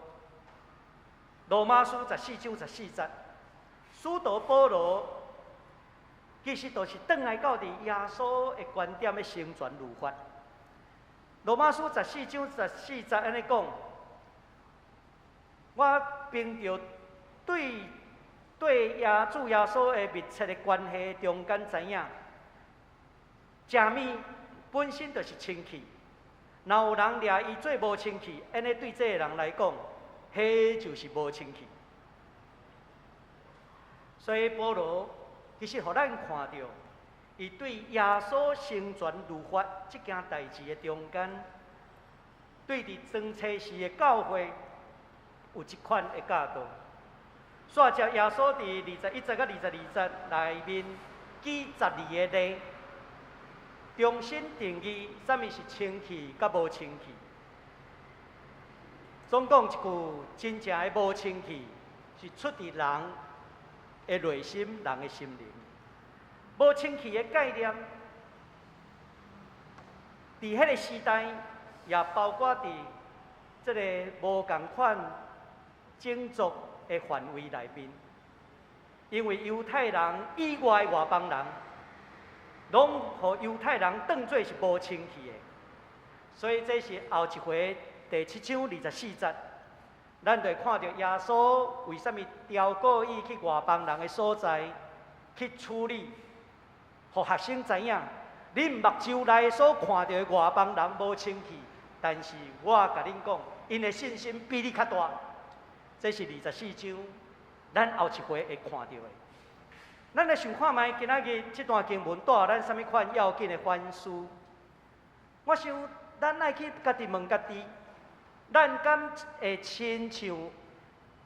羅馬書十四章十四節，使徒保羅其實就是轉來到佇耶穌的觀點欲成全律法。羅馬書十四章十四節按呢講：我憑著對對耶主耶穌的密切的關係中間知影，食物本身就是清氣，若有人掠伊做無清氣，按呢對這个人來講，彼就是無清氣。所以保羅其實予咱看著，伊對耶穌成全律法這件代誌的中間，對佇當初時的教會有這款的教導。煞接耶穌佇21節佮22節內面舉十二个例，重新定義啥物是清氣佮無清氣。總講一句，真正的無清氣是出佇人的內心，人的心靈。無清氣的概念，佇彼个時代，也包括佇這个無仝款種族的範圍內面。因為猶太人以外的外邦人，攏予猶太人當做是無清氣的，所以這是後一回第七章二十四節，咱就會看著耶穌為啥物調過伊去外邦人的所在去處理，予學生知影，恁目睭內所看著的外邦人無清氣，但是我共恁講，𪜶的信心比你較大。這是二十四章，咱後一回會看著的。咱來想看覓，今仔日這段經文帶予咱啥物款要緊的反思？我想，咱愛去家己問家己，咱敢會親像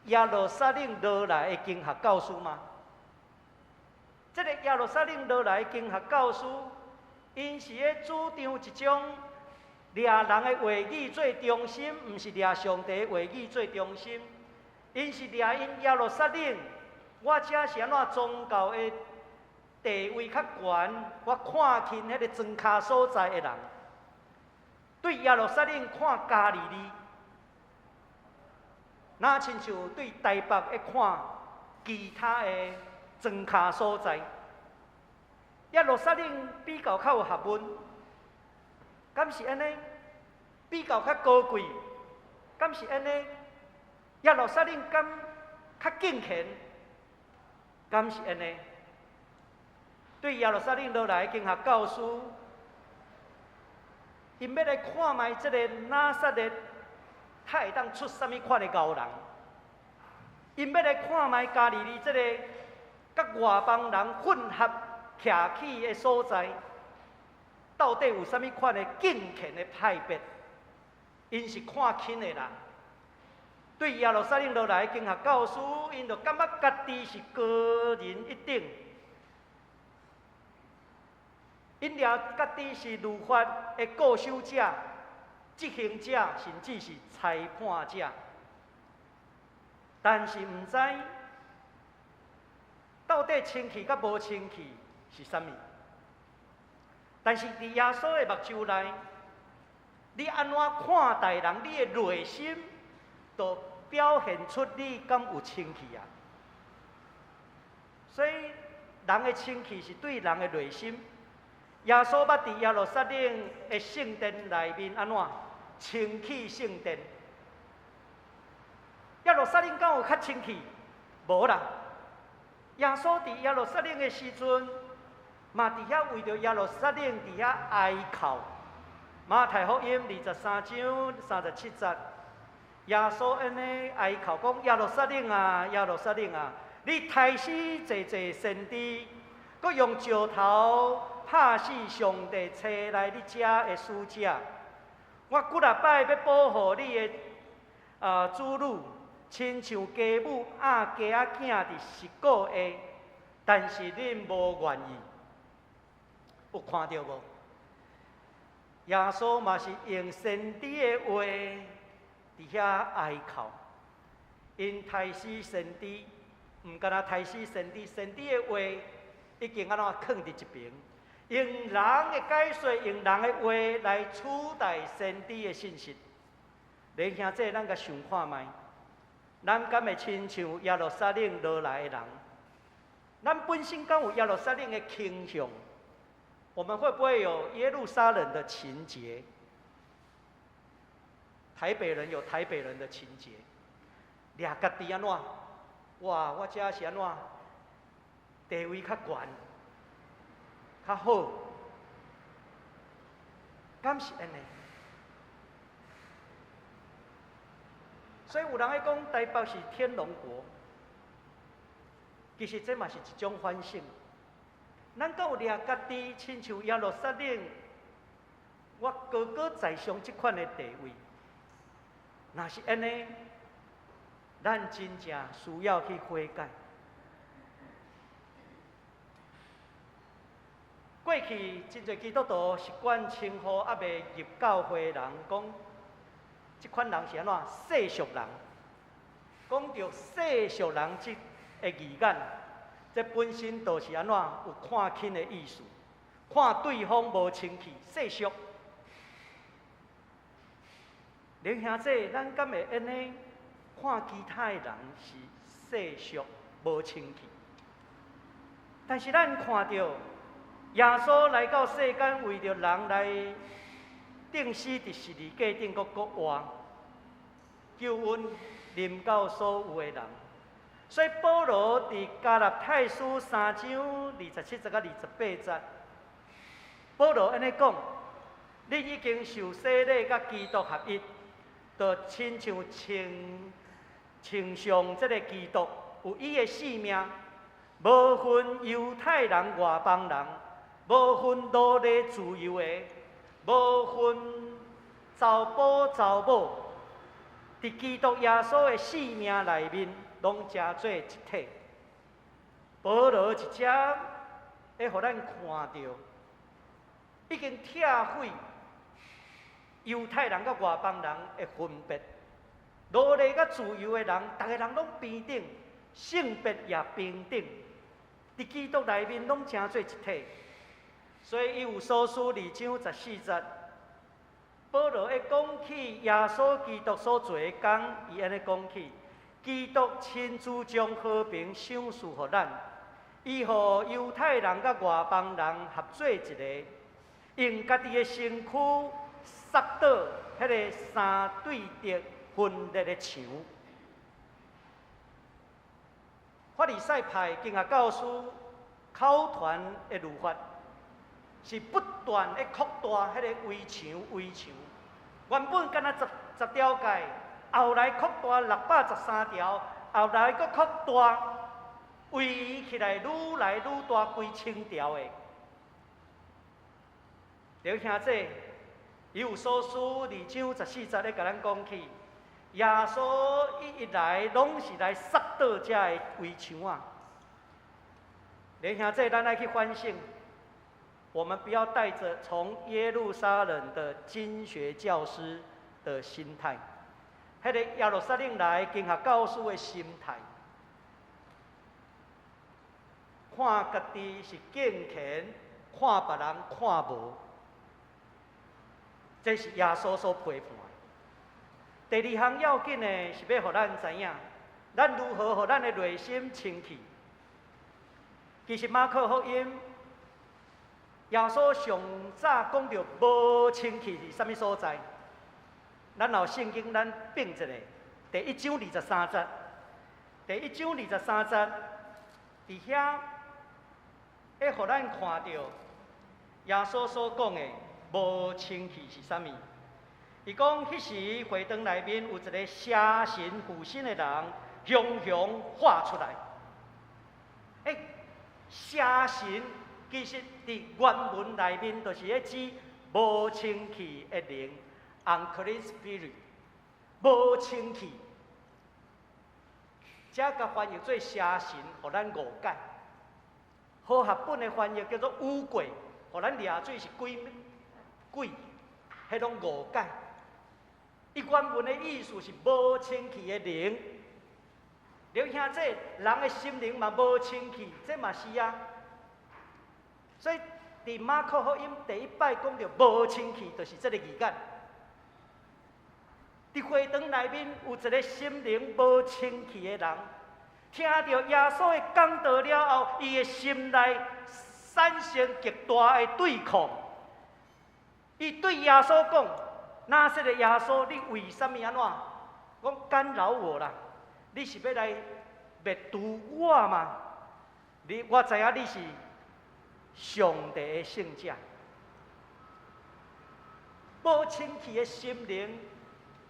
耶路撒冷落來的經學教師嗎？這個耶路撒冷落來的經學教師，𪜶是咧主張一種掠人的話語做中心，毋是掠上帝的話語做中心。𪜶是掠𪜶耶路撒冷，我遮是按怎宗教的地位較懸，我看輕彼個莊跤所在的人，對耶路撒冷看加利利，若親像對台北咧看其他的莊跤所在，耶路撒冷比較較有學問，敢是按呢？比較較高貴，敢是按呢？耶路撒冷敢較敬虔，敢是按呢？對耶路撒冷落來經學教師，𪜶欲來看覓這个拿撒勒，他會當出啥物款的𠢕人？𪜶欲來看覓加利利這个佮外邦人混合徛起的所在，到底有啥物款的敬虔的派別？𪜶是看輕的啦。對耶路撒冷落來經學教師，𪜶就感覺家己是高人一等，𪜶掠家己是律法的固守者、執行者，甚至是裁判者。但是毋知到底清氣佮無清氣是啥物。但是佇耶穌的目睭內，你按怎看待人，你的內心就表現出你敢有清氣啊。所以人的清氣是對人的內心。耶穌捌佇耶路撒冷的聖殿內面按怎清氣聖殿？耶路撒冷敢有較清氣？無啦。耶穌佇耶路撒冷的時陣，嘛佇遐為著耶路撒冷佇遐哀哭。馬太福音二十三章三十七節，耶穌按呢哀哭講：耶路撒冷啊，耶路撒冷啊，你刣死濟濟先知，閣用石頭拍死上帝差來你遮的使者。我幾若擺欲保護你的子女，親像雞母爇雞仔囝佇翼鼓下，但是恁無願意。有看著無？耶穌嘛是用先知的話佇遐哀哭，𪜶刣死先知，毋干焦刣死先知，先知的話已經按怎囥佇一爿，用人的解說，用人的話來取代先知的信息。弟兄姊妹，咱共想看覓，咱敢會親像耶路撒冷落來的人？咱本身敢有耶路撒冷的傾向？我們會不會有耶路撒冷的情結？台北人有台北人的情結，掠家己按怎？哇，我遮是按怎？地位較懸，較好，敢是按呢？所以有人愛講台北是天龍國，其實這嘛是一種反省。咱敢有掠家己，親像耶路撒冷，我高高在上這款的地位，若是按呢，咱真正需要去悔改。過過去真濟基督徒習慣稱呼猶未入教會人，講這款人是按怎世俗人。講著世俗人這个字眼，這本身就是按怎有看輕的意思，看對方無清氣，世俗。弟兄姊，咱敢會按呢看其他的人是世俗無清氣？但是咱看著耶穌來到世間，為著人來釘死佇十字架頂，閣復活，救恩臨到所有的人。所以保羅佇加拉太書三章二十七節佮二十八節，保羅按呢講：恁已經受洗禮佮基督合一，就親像穿穿上這个基督，有伊的性命，無分猶太人、外邦人，無分奴隸自由的，無分查埔查某，佇基督耶穌的性命內面，攏成做一體。保羅一遮會予咱看著，已經拆毀猶太人佮外邦人的分別，奴隸佮自由的人，逐个人攏平等，性別也平等，佇基督內面攏成做一體。所以以弗所書二章十四節，保羅會講起耶穌基督所做的工，伊按呢講起：基督親自將和平賞賜予咱，伊予猶太人佮外邦人合做一个，用家己的身軀殺倒彼个三對敵分裂的牆。法利賽派經學教師口傳的律法，是不斷的擴大彼个圍牆，圍牆。原本敢若十十條誡，後來擴大613條，後來閣擴大，圍起來愈來愈大，幾千條的。弟兄姊，以弗所書二章十四節咧，共咱講起，耶穌伊一來，攏是來殺倒這个圍牆啊！弟兄姊，咱愛去反省，我們不要帶著從耶路撒冷的經學教師的心態，彼个耶路撒冷來經學教師的心態，看家己是敬虔，看別人看無。這是耶穌所批判的。第二項要緊的是欲予咱知影，咱如何予咱的內心清氣。其實馬可福音，耶穌上早講著無清氣佇啥物所在？咱有聖經，咱變一下，第一章二十三節，第一章二十三節，佇遐會予咱看著耶穌所講的無清氣是啥物？伊講，彼時會堂內面有一个邪神附身的人，雄雄喊出來。欸，邪神其實佇原文內面就是咧指無清氣的靈，unclean spirit，無清氣。這共翻譯做邪神，予咱誤解。和合本的翻譯叫做污鬼，予咱掠做是鬼鬼，彼攏誤解。伊原文的意思是無清氣的靈。弟兄姊，人的心靈嘛無清氣，這嘛是啊。所以佇馬可福音第一擺講著無清氣，就是這个字眼。佇會堂內面有一个心靈無清氣的人，聽著耶穌的講道了後，伊的心內產生極大的對抗。伊對耶穌講：拿撒勒耶穌，你為啥物按怎？講干擾我啦？你是欲來滅除我嗎？你我知影你是上帝的聖者。無清氣的心靈，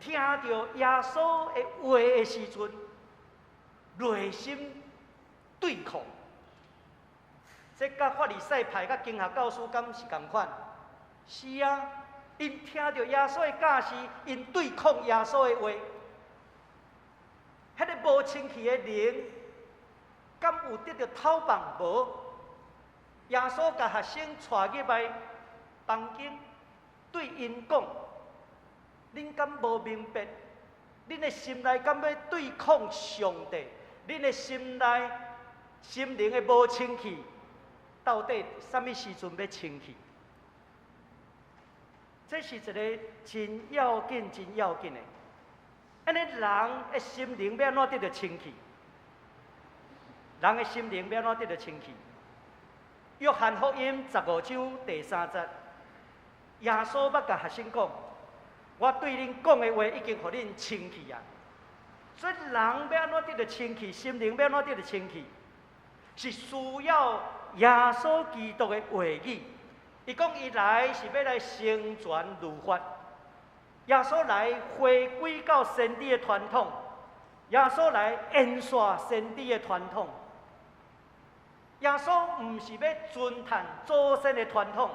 聽著耶穌的話的時陣，內心對抗。這佮法利賽派佮經學教師敢是仝款？是啊，𪜶聽著耶穌的教示，𪜶對抗耶穌的話。彼个無清氣的靈，敢有得著透放無？耶穌共學生帶入來房間，對𪜶講：恁敢無明白？恁的心內敢欲對抗上帝？恁的心內心靈的無清氣，到底啥物時陣欲清氣？這是一个真要緊、真要緊的。按呢，人的心靈欲按怎得著清氣？人的心靈欲按怎得著清氣？約翰福音15章第3節，耶穌捌共學生講：我對恁講的話已經予恁清氣啊！所以人欲按怎得著清氣，心靈欲按怎得著清氣，是需要耶穌基督的話語。伊講伊來是欲來成全律法，耶穌來回歸到先知的傳統，耶穌來延續先知的傳統。耶穌毋是欲尊嘆祖先的傳統，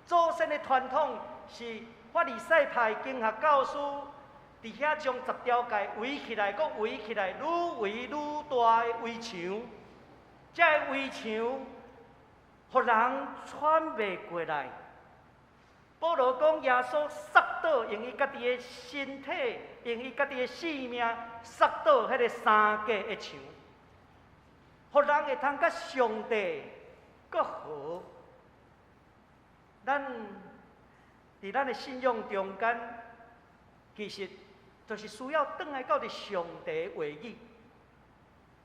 祖先的傳統是法利賽派經學教師佇遐將十條誡圍起來，閣圍起來，愈圍愈大的圍牆，這个圍牆予人喘袂過來。保羅講耶穌殺倒用伊家己的身體，用伊家己的性命殺倒彼个三隔的牆，予人會通佮上帝閣和。咱佇咱的信仰中間，其實就是需要轉來到佇上帝話語，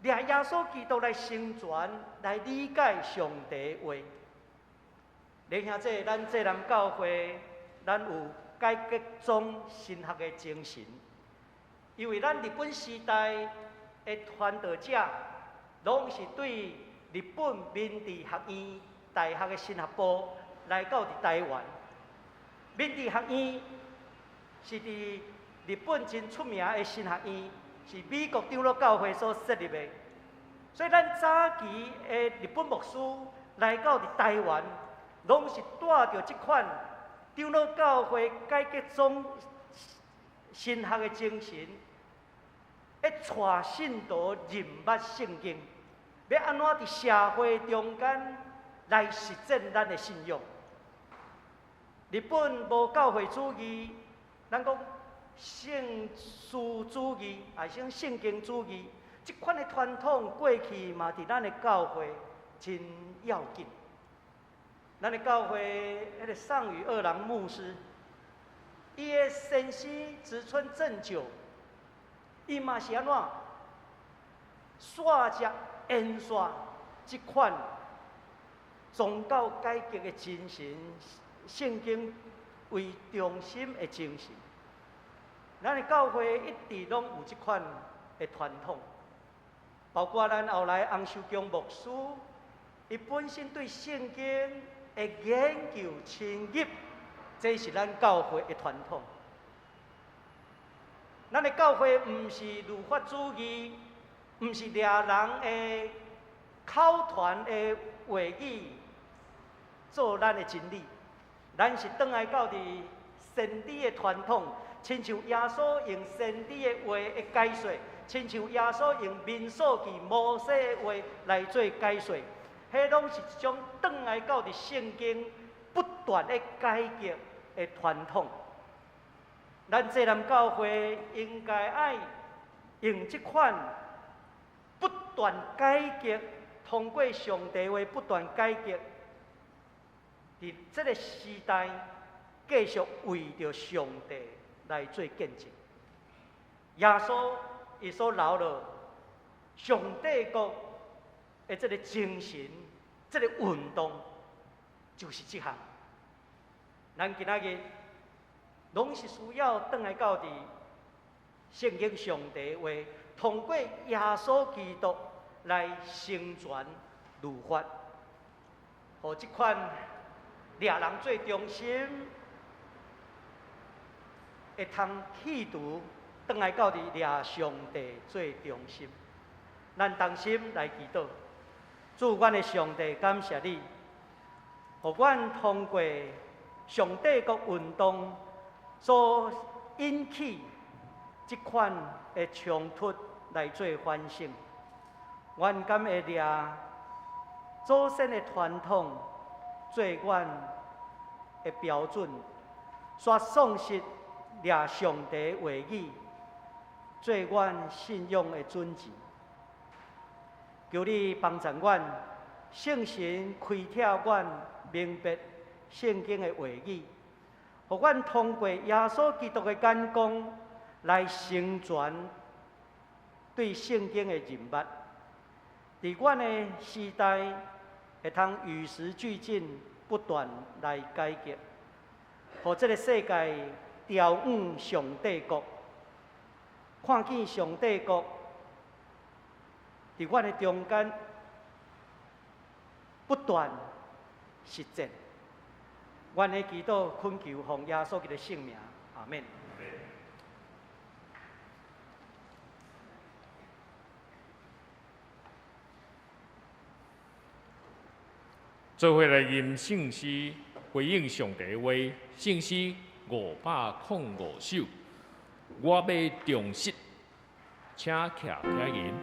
掠耶穌基督來成全，來理解上帝話。弟兄姊妹，咱濟南教會，咱有改革宗神學的精神，因為咱日本時代的傳道者，攏是對日本明治學院大學的神學部來到佇台灣。明治學院是佇日本真出名的神學院，是美國長老教會所設立的。所以咱早期的日本牧師來到佇台灣，攏是帶著這款長老教會改革宗神學的精神，欲帶信徒認捌聖經，欲按怎佇社會中間來實踐咱的信仰。日本無教會主義，咱講聖書主義，抑是聖經主義，這款的傳統過去嘛，佇咱的教會真要緊。咱的教會彼个上宇二郎牧師，伊的先生植村正久，伊嘛是按怎？煞接延續這款宗教改革的精神，聖經為中心的精神。咱的教會一直攏有這款的傳統，包括咱後來洪秀強牧師，伊本身對聖經的研究深入，這是咱教會的傳統。咱的教會毋是律法主義，毋是掠人的口傳的話語做咱的真理，咱是轉來到佇先知的傳統，親像耶穌用先知的話的解說，親像耶穌用民數記摩西的話來做解說，彼攏是一種轉來到佇聖經不斷的改革的傳統。咱濟南教會應該愛用這款不斷改革，通過上帝話不斷改革，佇這个時代繼續為著上帝來做見證。耶穌伊所留落上帝國的這个精神，這个運動，就是這項。咱今仔日攏是需要轉來到佇聖經上帝話，通過耶穌基督來成全律法，予這款掠人做中心，會通去除轉來到佇掠上帝做中心。咱同心來祈禱，主，阮的上帝，感謝你，予阮通過上帝國運動所引起這款的衝突來做反省。阮敢會掠祖先的傳統做阮的標準，煞喪失掠上帝話語做阮信仰的準繩。求你幫助阮，聖神開啟阮明白聖經的話語，予阮通過耶穌基督的眼光來成全對聖經的認捌。佇阮的時代，會通與時俱進，不斷來改革，予這个世界朝往上帝國，看見上帝國佇阮的中間不斷實踐。阮的祈禱懇求奉耶穌基督聖名，阿們。做伙來吟聖詩，回應上帝話。聖詩505首，我欲忠實，請徛起來吟。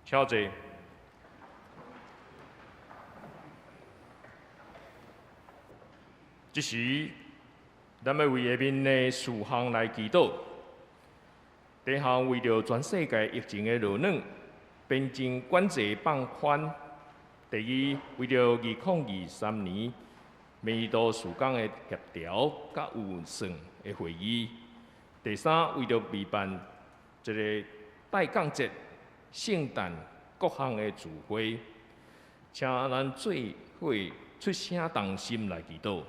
請坐。這時，咱欲為下面的事項來祈禱。第一項，為著全世界疫情的落軟，邊境管制放寬。第二，為著2023年美多事工的協調佮預算的會議。第三，為著備辦一个待降節、聖誕各項的聚會，請咱做伙出聲同心來祈禱。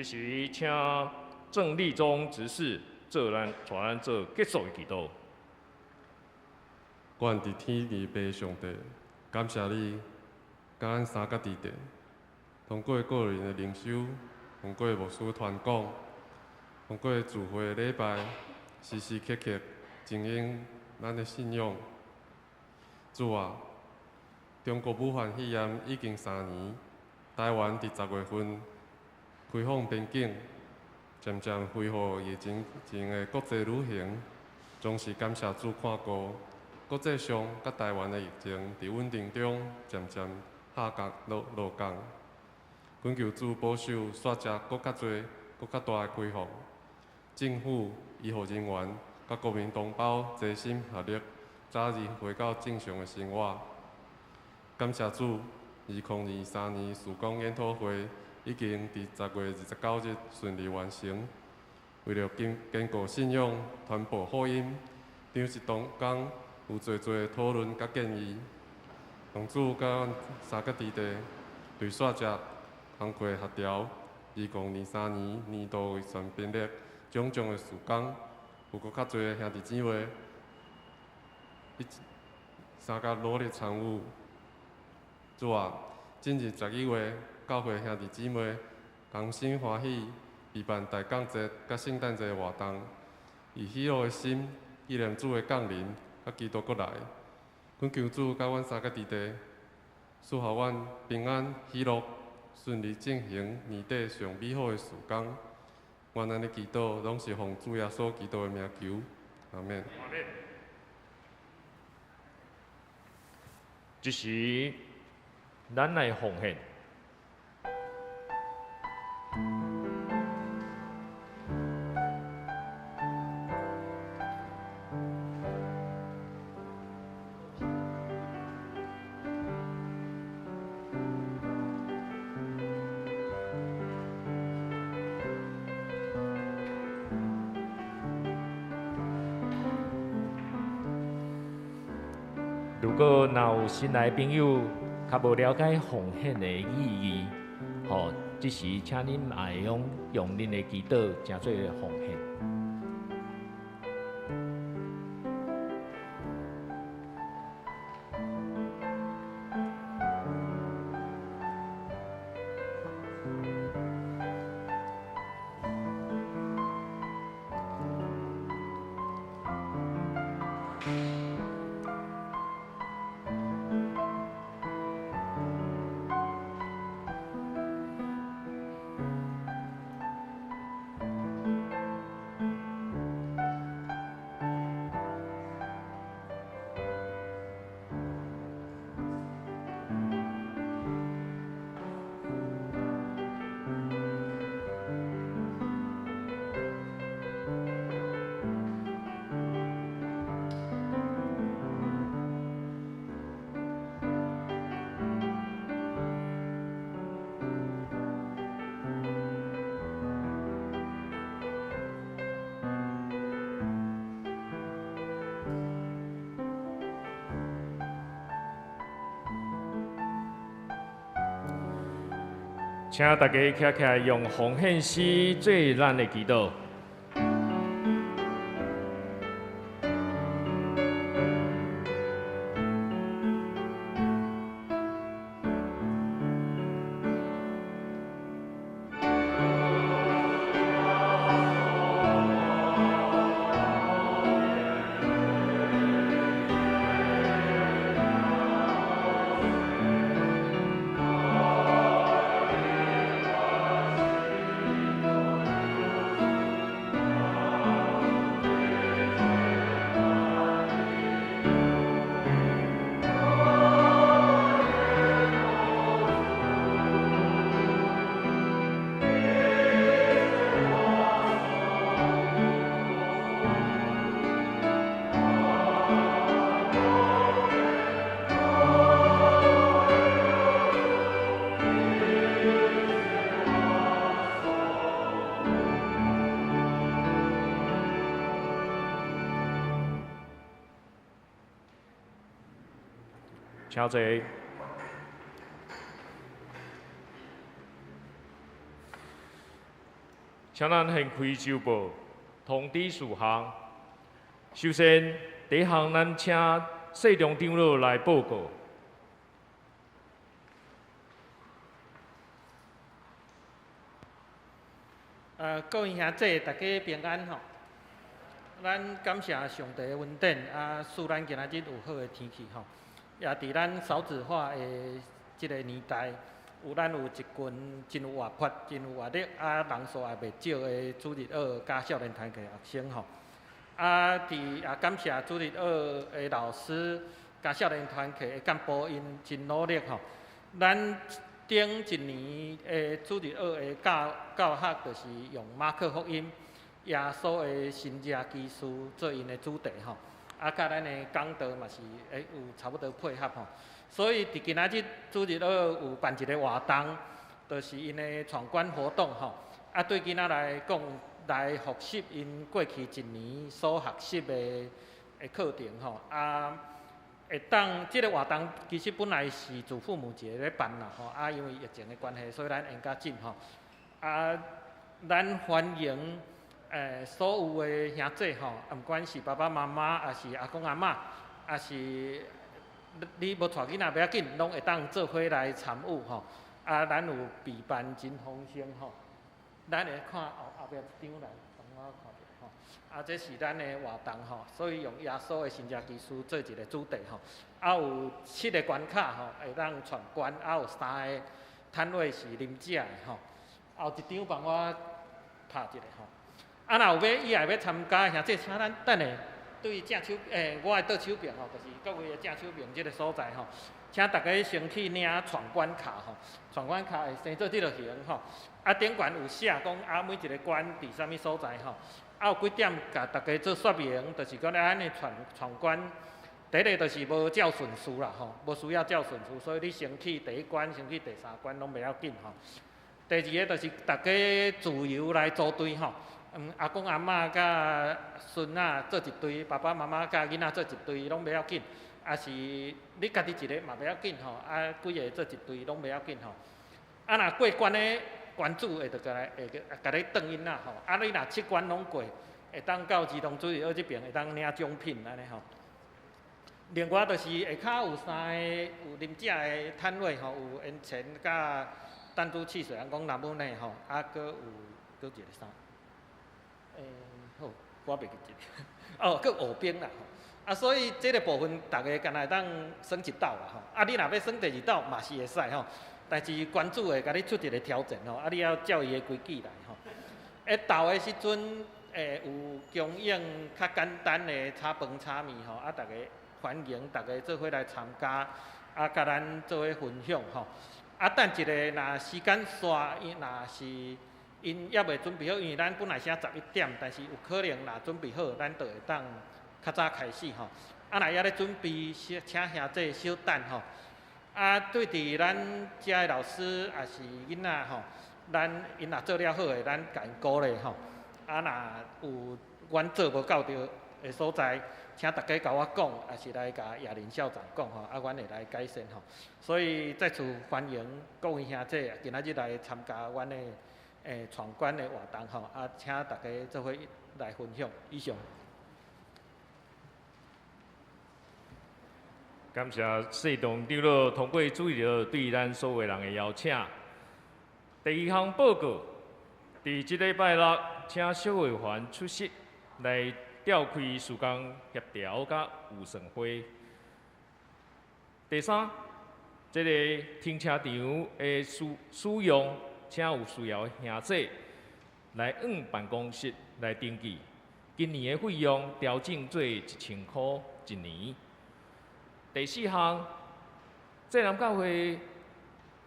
這時請鄭立忠執事做咱帶咱做結束的祈禱。願佇天的父上帝，感謝你，佮咱三角佇地，通過個人的靈修，通過牧師傳講，通過聚會禮拜，時時刻刻經營咱的信仰。主啊，中國武漢肺炎已經3年，台灣佇10月份開放邊境，漸漸恢復疫情前的國際旅行，總是感謝主看顧。國際上佮台灣的疫情佇穩定中漸漸下降落落降。懇求主保守，煞才閣較濟、閣較大的開放。政府、醫護人員佮國民同胞齊心合力，早日回到正常的生活。感謝主，2023年事工研討會已經佇10月29日順利完成。為著堅固信仰、傳播福音，長執同工有濟濟討論佮建議。讓主佮阮三個弟弟對煞只工課協調，2023年年度預算編列種種的事工，有閣較濟兄弟姊妹，一三個努力參與。主啊，進入11月，教會兄弟姊妹同心歡喜，備辦大降節佮聖誕節活動，以喜樂的心紀念主的降臨，佮基督閣來。懇求主佮阮三個弟弟，賜予阮平安喜樂，順利進行年底上美好的事工。願咱的祈禱攏是奉主耶穌基督的名求，阿們。這時，咱來奉獻。如果若有新來朋友較無了解奉獻的意義，吼，這時請恁也會用用恁的祈禱，成做奉獻。請大家站起來，用奉獻詩做咱的祈禱。請坐。請咱掀開週報通知事項。首先，第一項，咱請世中長老來報告。各位兄弟，大家平安吼。咱感謝上帝的恩典，啊，賜咱今仔日有好的天氣吼。也佇咱少子化的這个年代，有咱有一群真有活潑、真有活力，啊，人數也袂少的主日學佮少年團契學生吼。啊，佇也感謝主日學的老師佮少年團契的幹部，𪜶真努力吼。咱頂一年的主日學的教學，就是用馬可福音耶穌的神跡奇事做𪜶的主題吼。啊，佮咱的講道嘛是會有差不多配合吼。所以佇今仔日主日學有辦一個活動，就是𪜶的闖關活動吼。啊，對囡仔來講，來複習𪜶過去一年所學習的課程吼。啊，會當這个活動其實本來是自父母節咧辦啦吼。啊，因為疫情的關係，所以咱延較緊吼。啊，咱歡迎所有的兄弟吼，毋管是爸爸媽媽，抑是阿公阿嬤，抑是你無帶囡仔袂要緊，攏會當做伙來參與吼。啊，咱有備辦真豐盛吼。咱會看後壁一張來，等我看著吼。啊，這是咱的活動吼，所以用耶穌的神跡奇事做一個主題吼。啊，有七個關卡吼，會當闖關，啊，有三個攤位是啉食的吼。後一張幫我拍一下吼。啊，若有欲以後欲參加，兄弟，請咱等下對正手，我的倒手邊吼，就是各位的正手邊這个所在吼，請大家先去領闖關卡吼，闖關卡會生做這个形吼。啊，頂懸有寫講啊，每一个關佇啥物所在吼。啊，有幾點共大家做說明，就是講咱的闖關，第一个就是無照順序啦吼，無需要照順序，所以你先去第一關，先去第三關攏袂要緊吼。第二个就是大家自由來組隊吼。阿公阿嬤佮孫仔做一隊，爸爸媽媽佮囡仔做一隊，攏袂要緊。抑是你家己一个嘛袂要緊吼，啊，幾个做一隊攏袂要緊吼。啊，若過關的關主會著共來會共你轉𪜶仔吼。啊，你若七關攏過，會當到兒童主日學這爿會當領獎品按呢吼。另外就是下跤有三个有啉食的攤位吼，有煙腸佮彈珠汽水，人講南無呢吼，啊，閣有閣一個啥？好，我袂記得。哦，閣芋冰啦吼。啊，所以這个部分，逐家敢若會當耍一鬥啦吼。啊，你若欲耍第二鬥嘛是會使吼，但是關主會共你出一个挑戰吼。啊，你要照伊的規矩來吼。咧鬥的時陣，有供應較簡單的炒飯、炒麵吼。啊，逐家歡迎逐家做伙來參加，啊，共咱做伙分享吼。啊，等一下，若時間煞，伊若是𪜶猶未準備好，因為咱本來寫11點，但是有可能若準備好，咱就會當較早開始吼。啊，若猶咧準備，小請兄弟小等吼。啊，對佇咱遮的老師抑是囡仔吼，咱𪜶若做了好的，咱共𪜶鼓勵吼。啊，若有阮做無夠著的所在，請大家共我講，抑是來共葉林校長講吼，啊，阮會來改善吼。所以再次歡迎各位兄弟今仔日來參加阮的闖關的活動吼，啊，請大家做伙來分享。以上。感謝世棟長老通過主日學對咱所有人的邀請。第二項報告，佇這禮拜六，請蕭慧環出席來召開事工協調佮預算會。第三，這个停車場的使用，請有需要的兄弟來往辦公室來登記。今年的費用調整做1000箍一年。第四項，濟南教會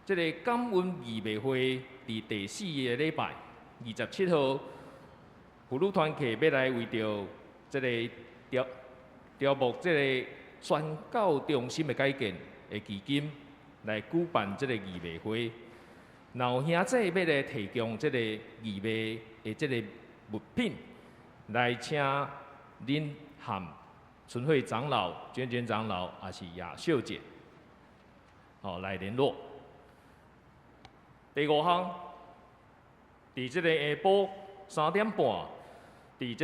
這个感恩義賣會，佇第四个禮拜27號，婦女團契欲來為著這个調募這个宣教中心的改建的基金，來舉辦這个義賣會。若有兄弟欲來提供這个義賣的這个物品，來請恁和春慧長老、娟娟長老，抑是亞秀姐，來聯絡。第五項，佇這个下晡3點半，佇這个小禮拜堂啊，欲來邀請兄弟做伙看一部電影，叫做《岸上漁歌》。吼，有時間咧啊，這个支持關心香港的這个兄弟，請恁做伙來。第六項，這个月泰澤祈禱，佇拜三暗時7點半，欲佇咱本會大禮拜堂，有林寬者傅西秋牧師，佮這个美國前美國的白宮國際宗教自由秘書處的處彼个主席納丁曼扎女士欲來分享，伊欲來為著流亡基督徒代禱，邀請兄弟做伙參加。第七項，佇這个11月13號，就是後一个主日下晡2點，佇大禮拜堂遮欲來請大家做伙關心佮對話，來關心大的問題。欲邀請著這个 ORS 都市改革組的研究員，這个廖廷輝，啊，本會咱的鄭牧師欲來做與談，吼，閣有邱凱麗老師欲來主持。第八項，佇家庭的照顧者的支持活動頂懸，總會雙年雙年，這个長春基金會佮本會欲來合辦一个叫做家庭照顧者的支持活動。佇時間佇20號下晡2點到4點半的時，佇教會的主日學教室，歡迎報名參加。團契消息，請來看佇這个 Bravo，佇這个12點半，欲來林馬克樓聚會，欲來請維玉姊妹來分享。香港團契佇3點半，這个頭拄仔有報告過。第四項是婦女團契，佇這个拜二下早仔10點的時，有一个聚會，欲來講著這个食物的，佮咱人的這个大腦的這个記憶，吼，請有這个機會來做伙來分享。雙年團契佇拜五上午10點，欲來請林良信長老來主理分享著按怎親近聖經。閣來第六項是柯世良長老，欲來佇這个拜六暗時6點的時陣來主理這个我的斜槓人生，吼。聖靈小組佇拜六暗時7點半，欲來請雅婷姊妹來主理查經。肢體消息，林清哲長老佇11月初三上午安歇主懷，女婿86年，願上帝安慰遺族，厝內人佮佮認捌清哲長老的同工兄弟。教界消息，12月初四，這个有一个活動是教會宣教案案例的研討會，吼，這樣請兄弟斟酌看。過來是台灣基督長老教會的專題的講座，佇這个拜六2點，佇濟南，咱這個大禮拜堂遮欲來看著這个中國20大了後的台灣佮國際的局勢，歡迎兄弟做伙來參加。以上報告，近日事工的聚會有告，詳細請兄弟家己來看。這時，咱請黃牧師來介紹。啊，佇遮來介紹咱中間的來賓。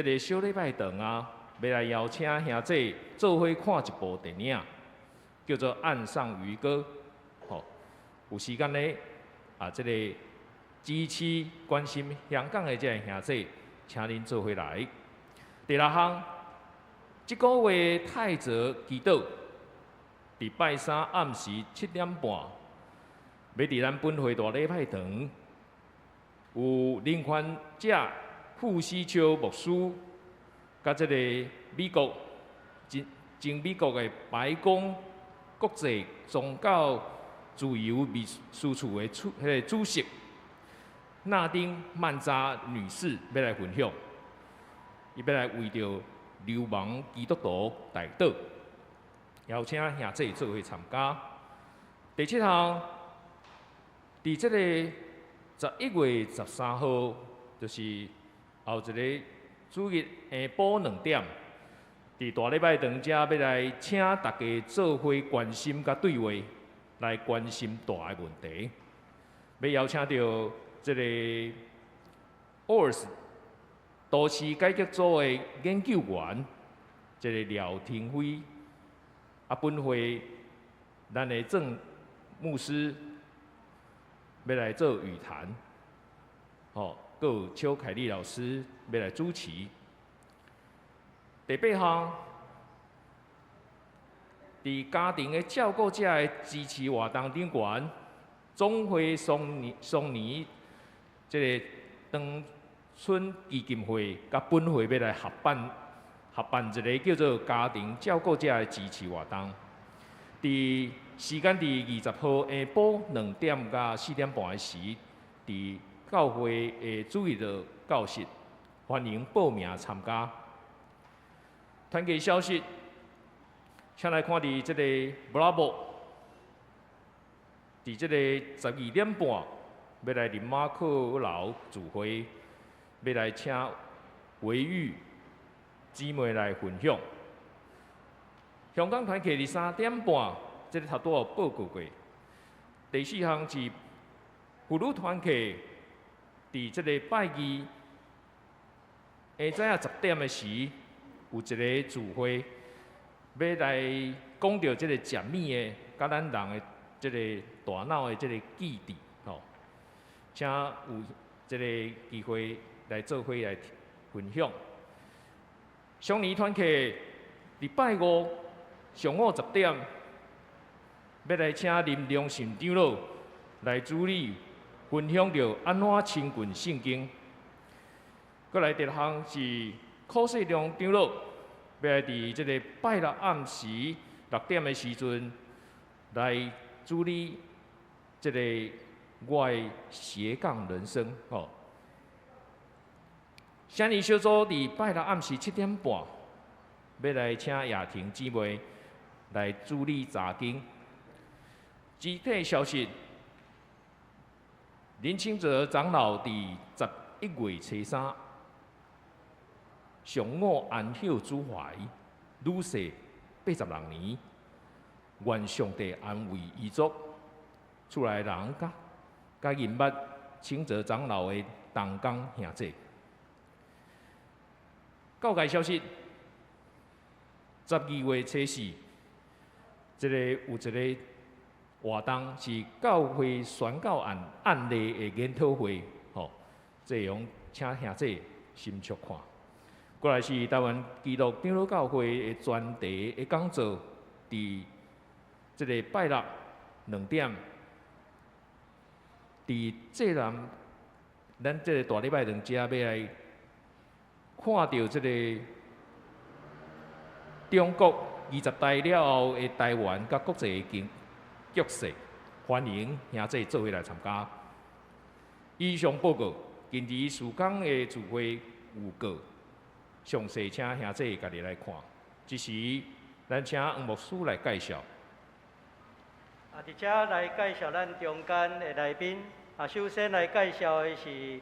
啊，首先來介紹的是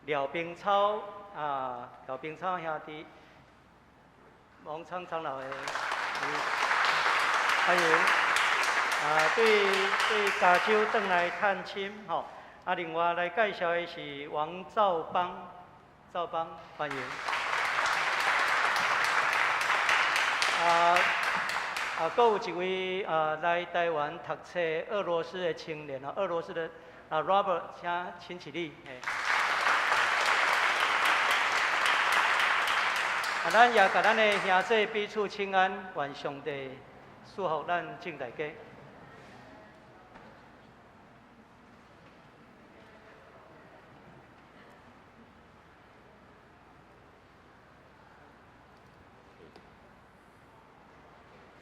廖冰超，啊，廖冰超兄弟，王昌長老的，歡迎。啊，對加州轉來探親，吼。啊，另外來介紹的是王兆邦，赵邦，欢迎。啊啊，阁有一位啊来台湾读册俄罗斯的青年啊，俄罗斯的啊 Robert，请请起立。啊，咱也共咱的兄弟彼此请安，愿上帝赐福咱众大家。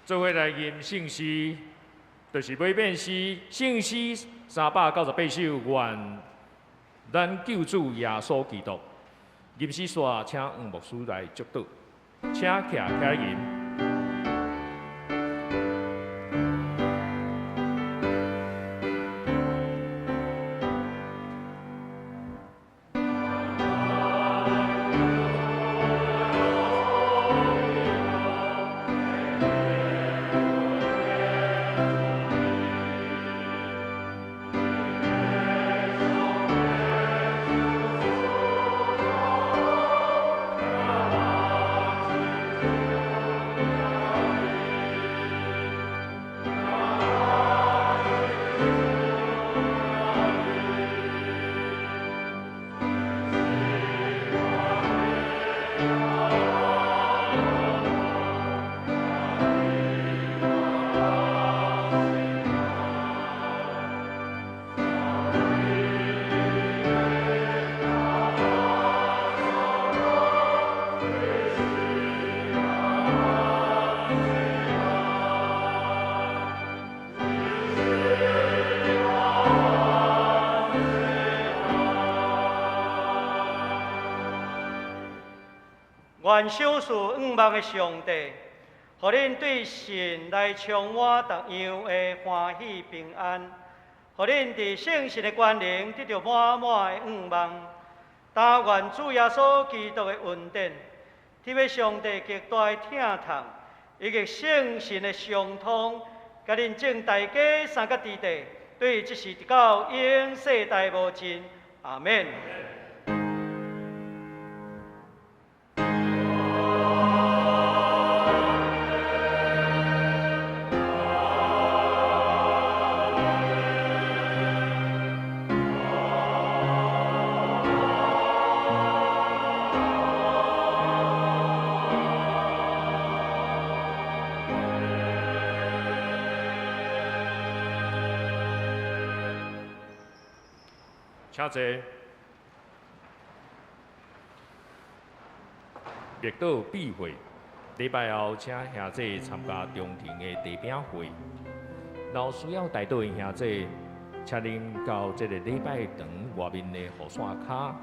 做伙来吟圣诗，就是每遍诗圣诗398首，愿咱救主耶稣基督。吟诗煞，请黄牧师来祝祷，请徛起来吟。愿赏赐向望的上帝，予恁对神来充满各样的欢喜平安，予恁伫圣神的权能得著满满的向望。但愿主耶稣基督的恩典，特别上帝极大的疼痛，以及圣神的相通，佮恁众大家三个弟弟，对这时直到永世代无尽。阿们。请坐。默祷闭会，礼拜后请兄弟参加中庭的茶饼会。若有需要代祷的兄弟，请恁到这个礼拜堂外面的雨伞跤，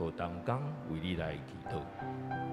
予同工为你来祈祷。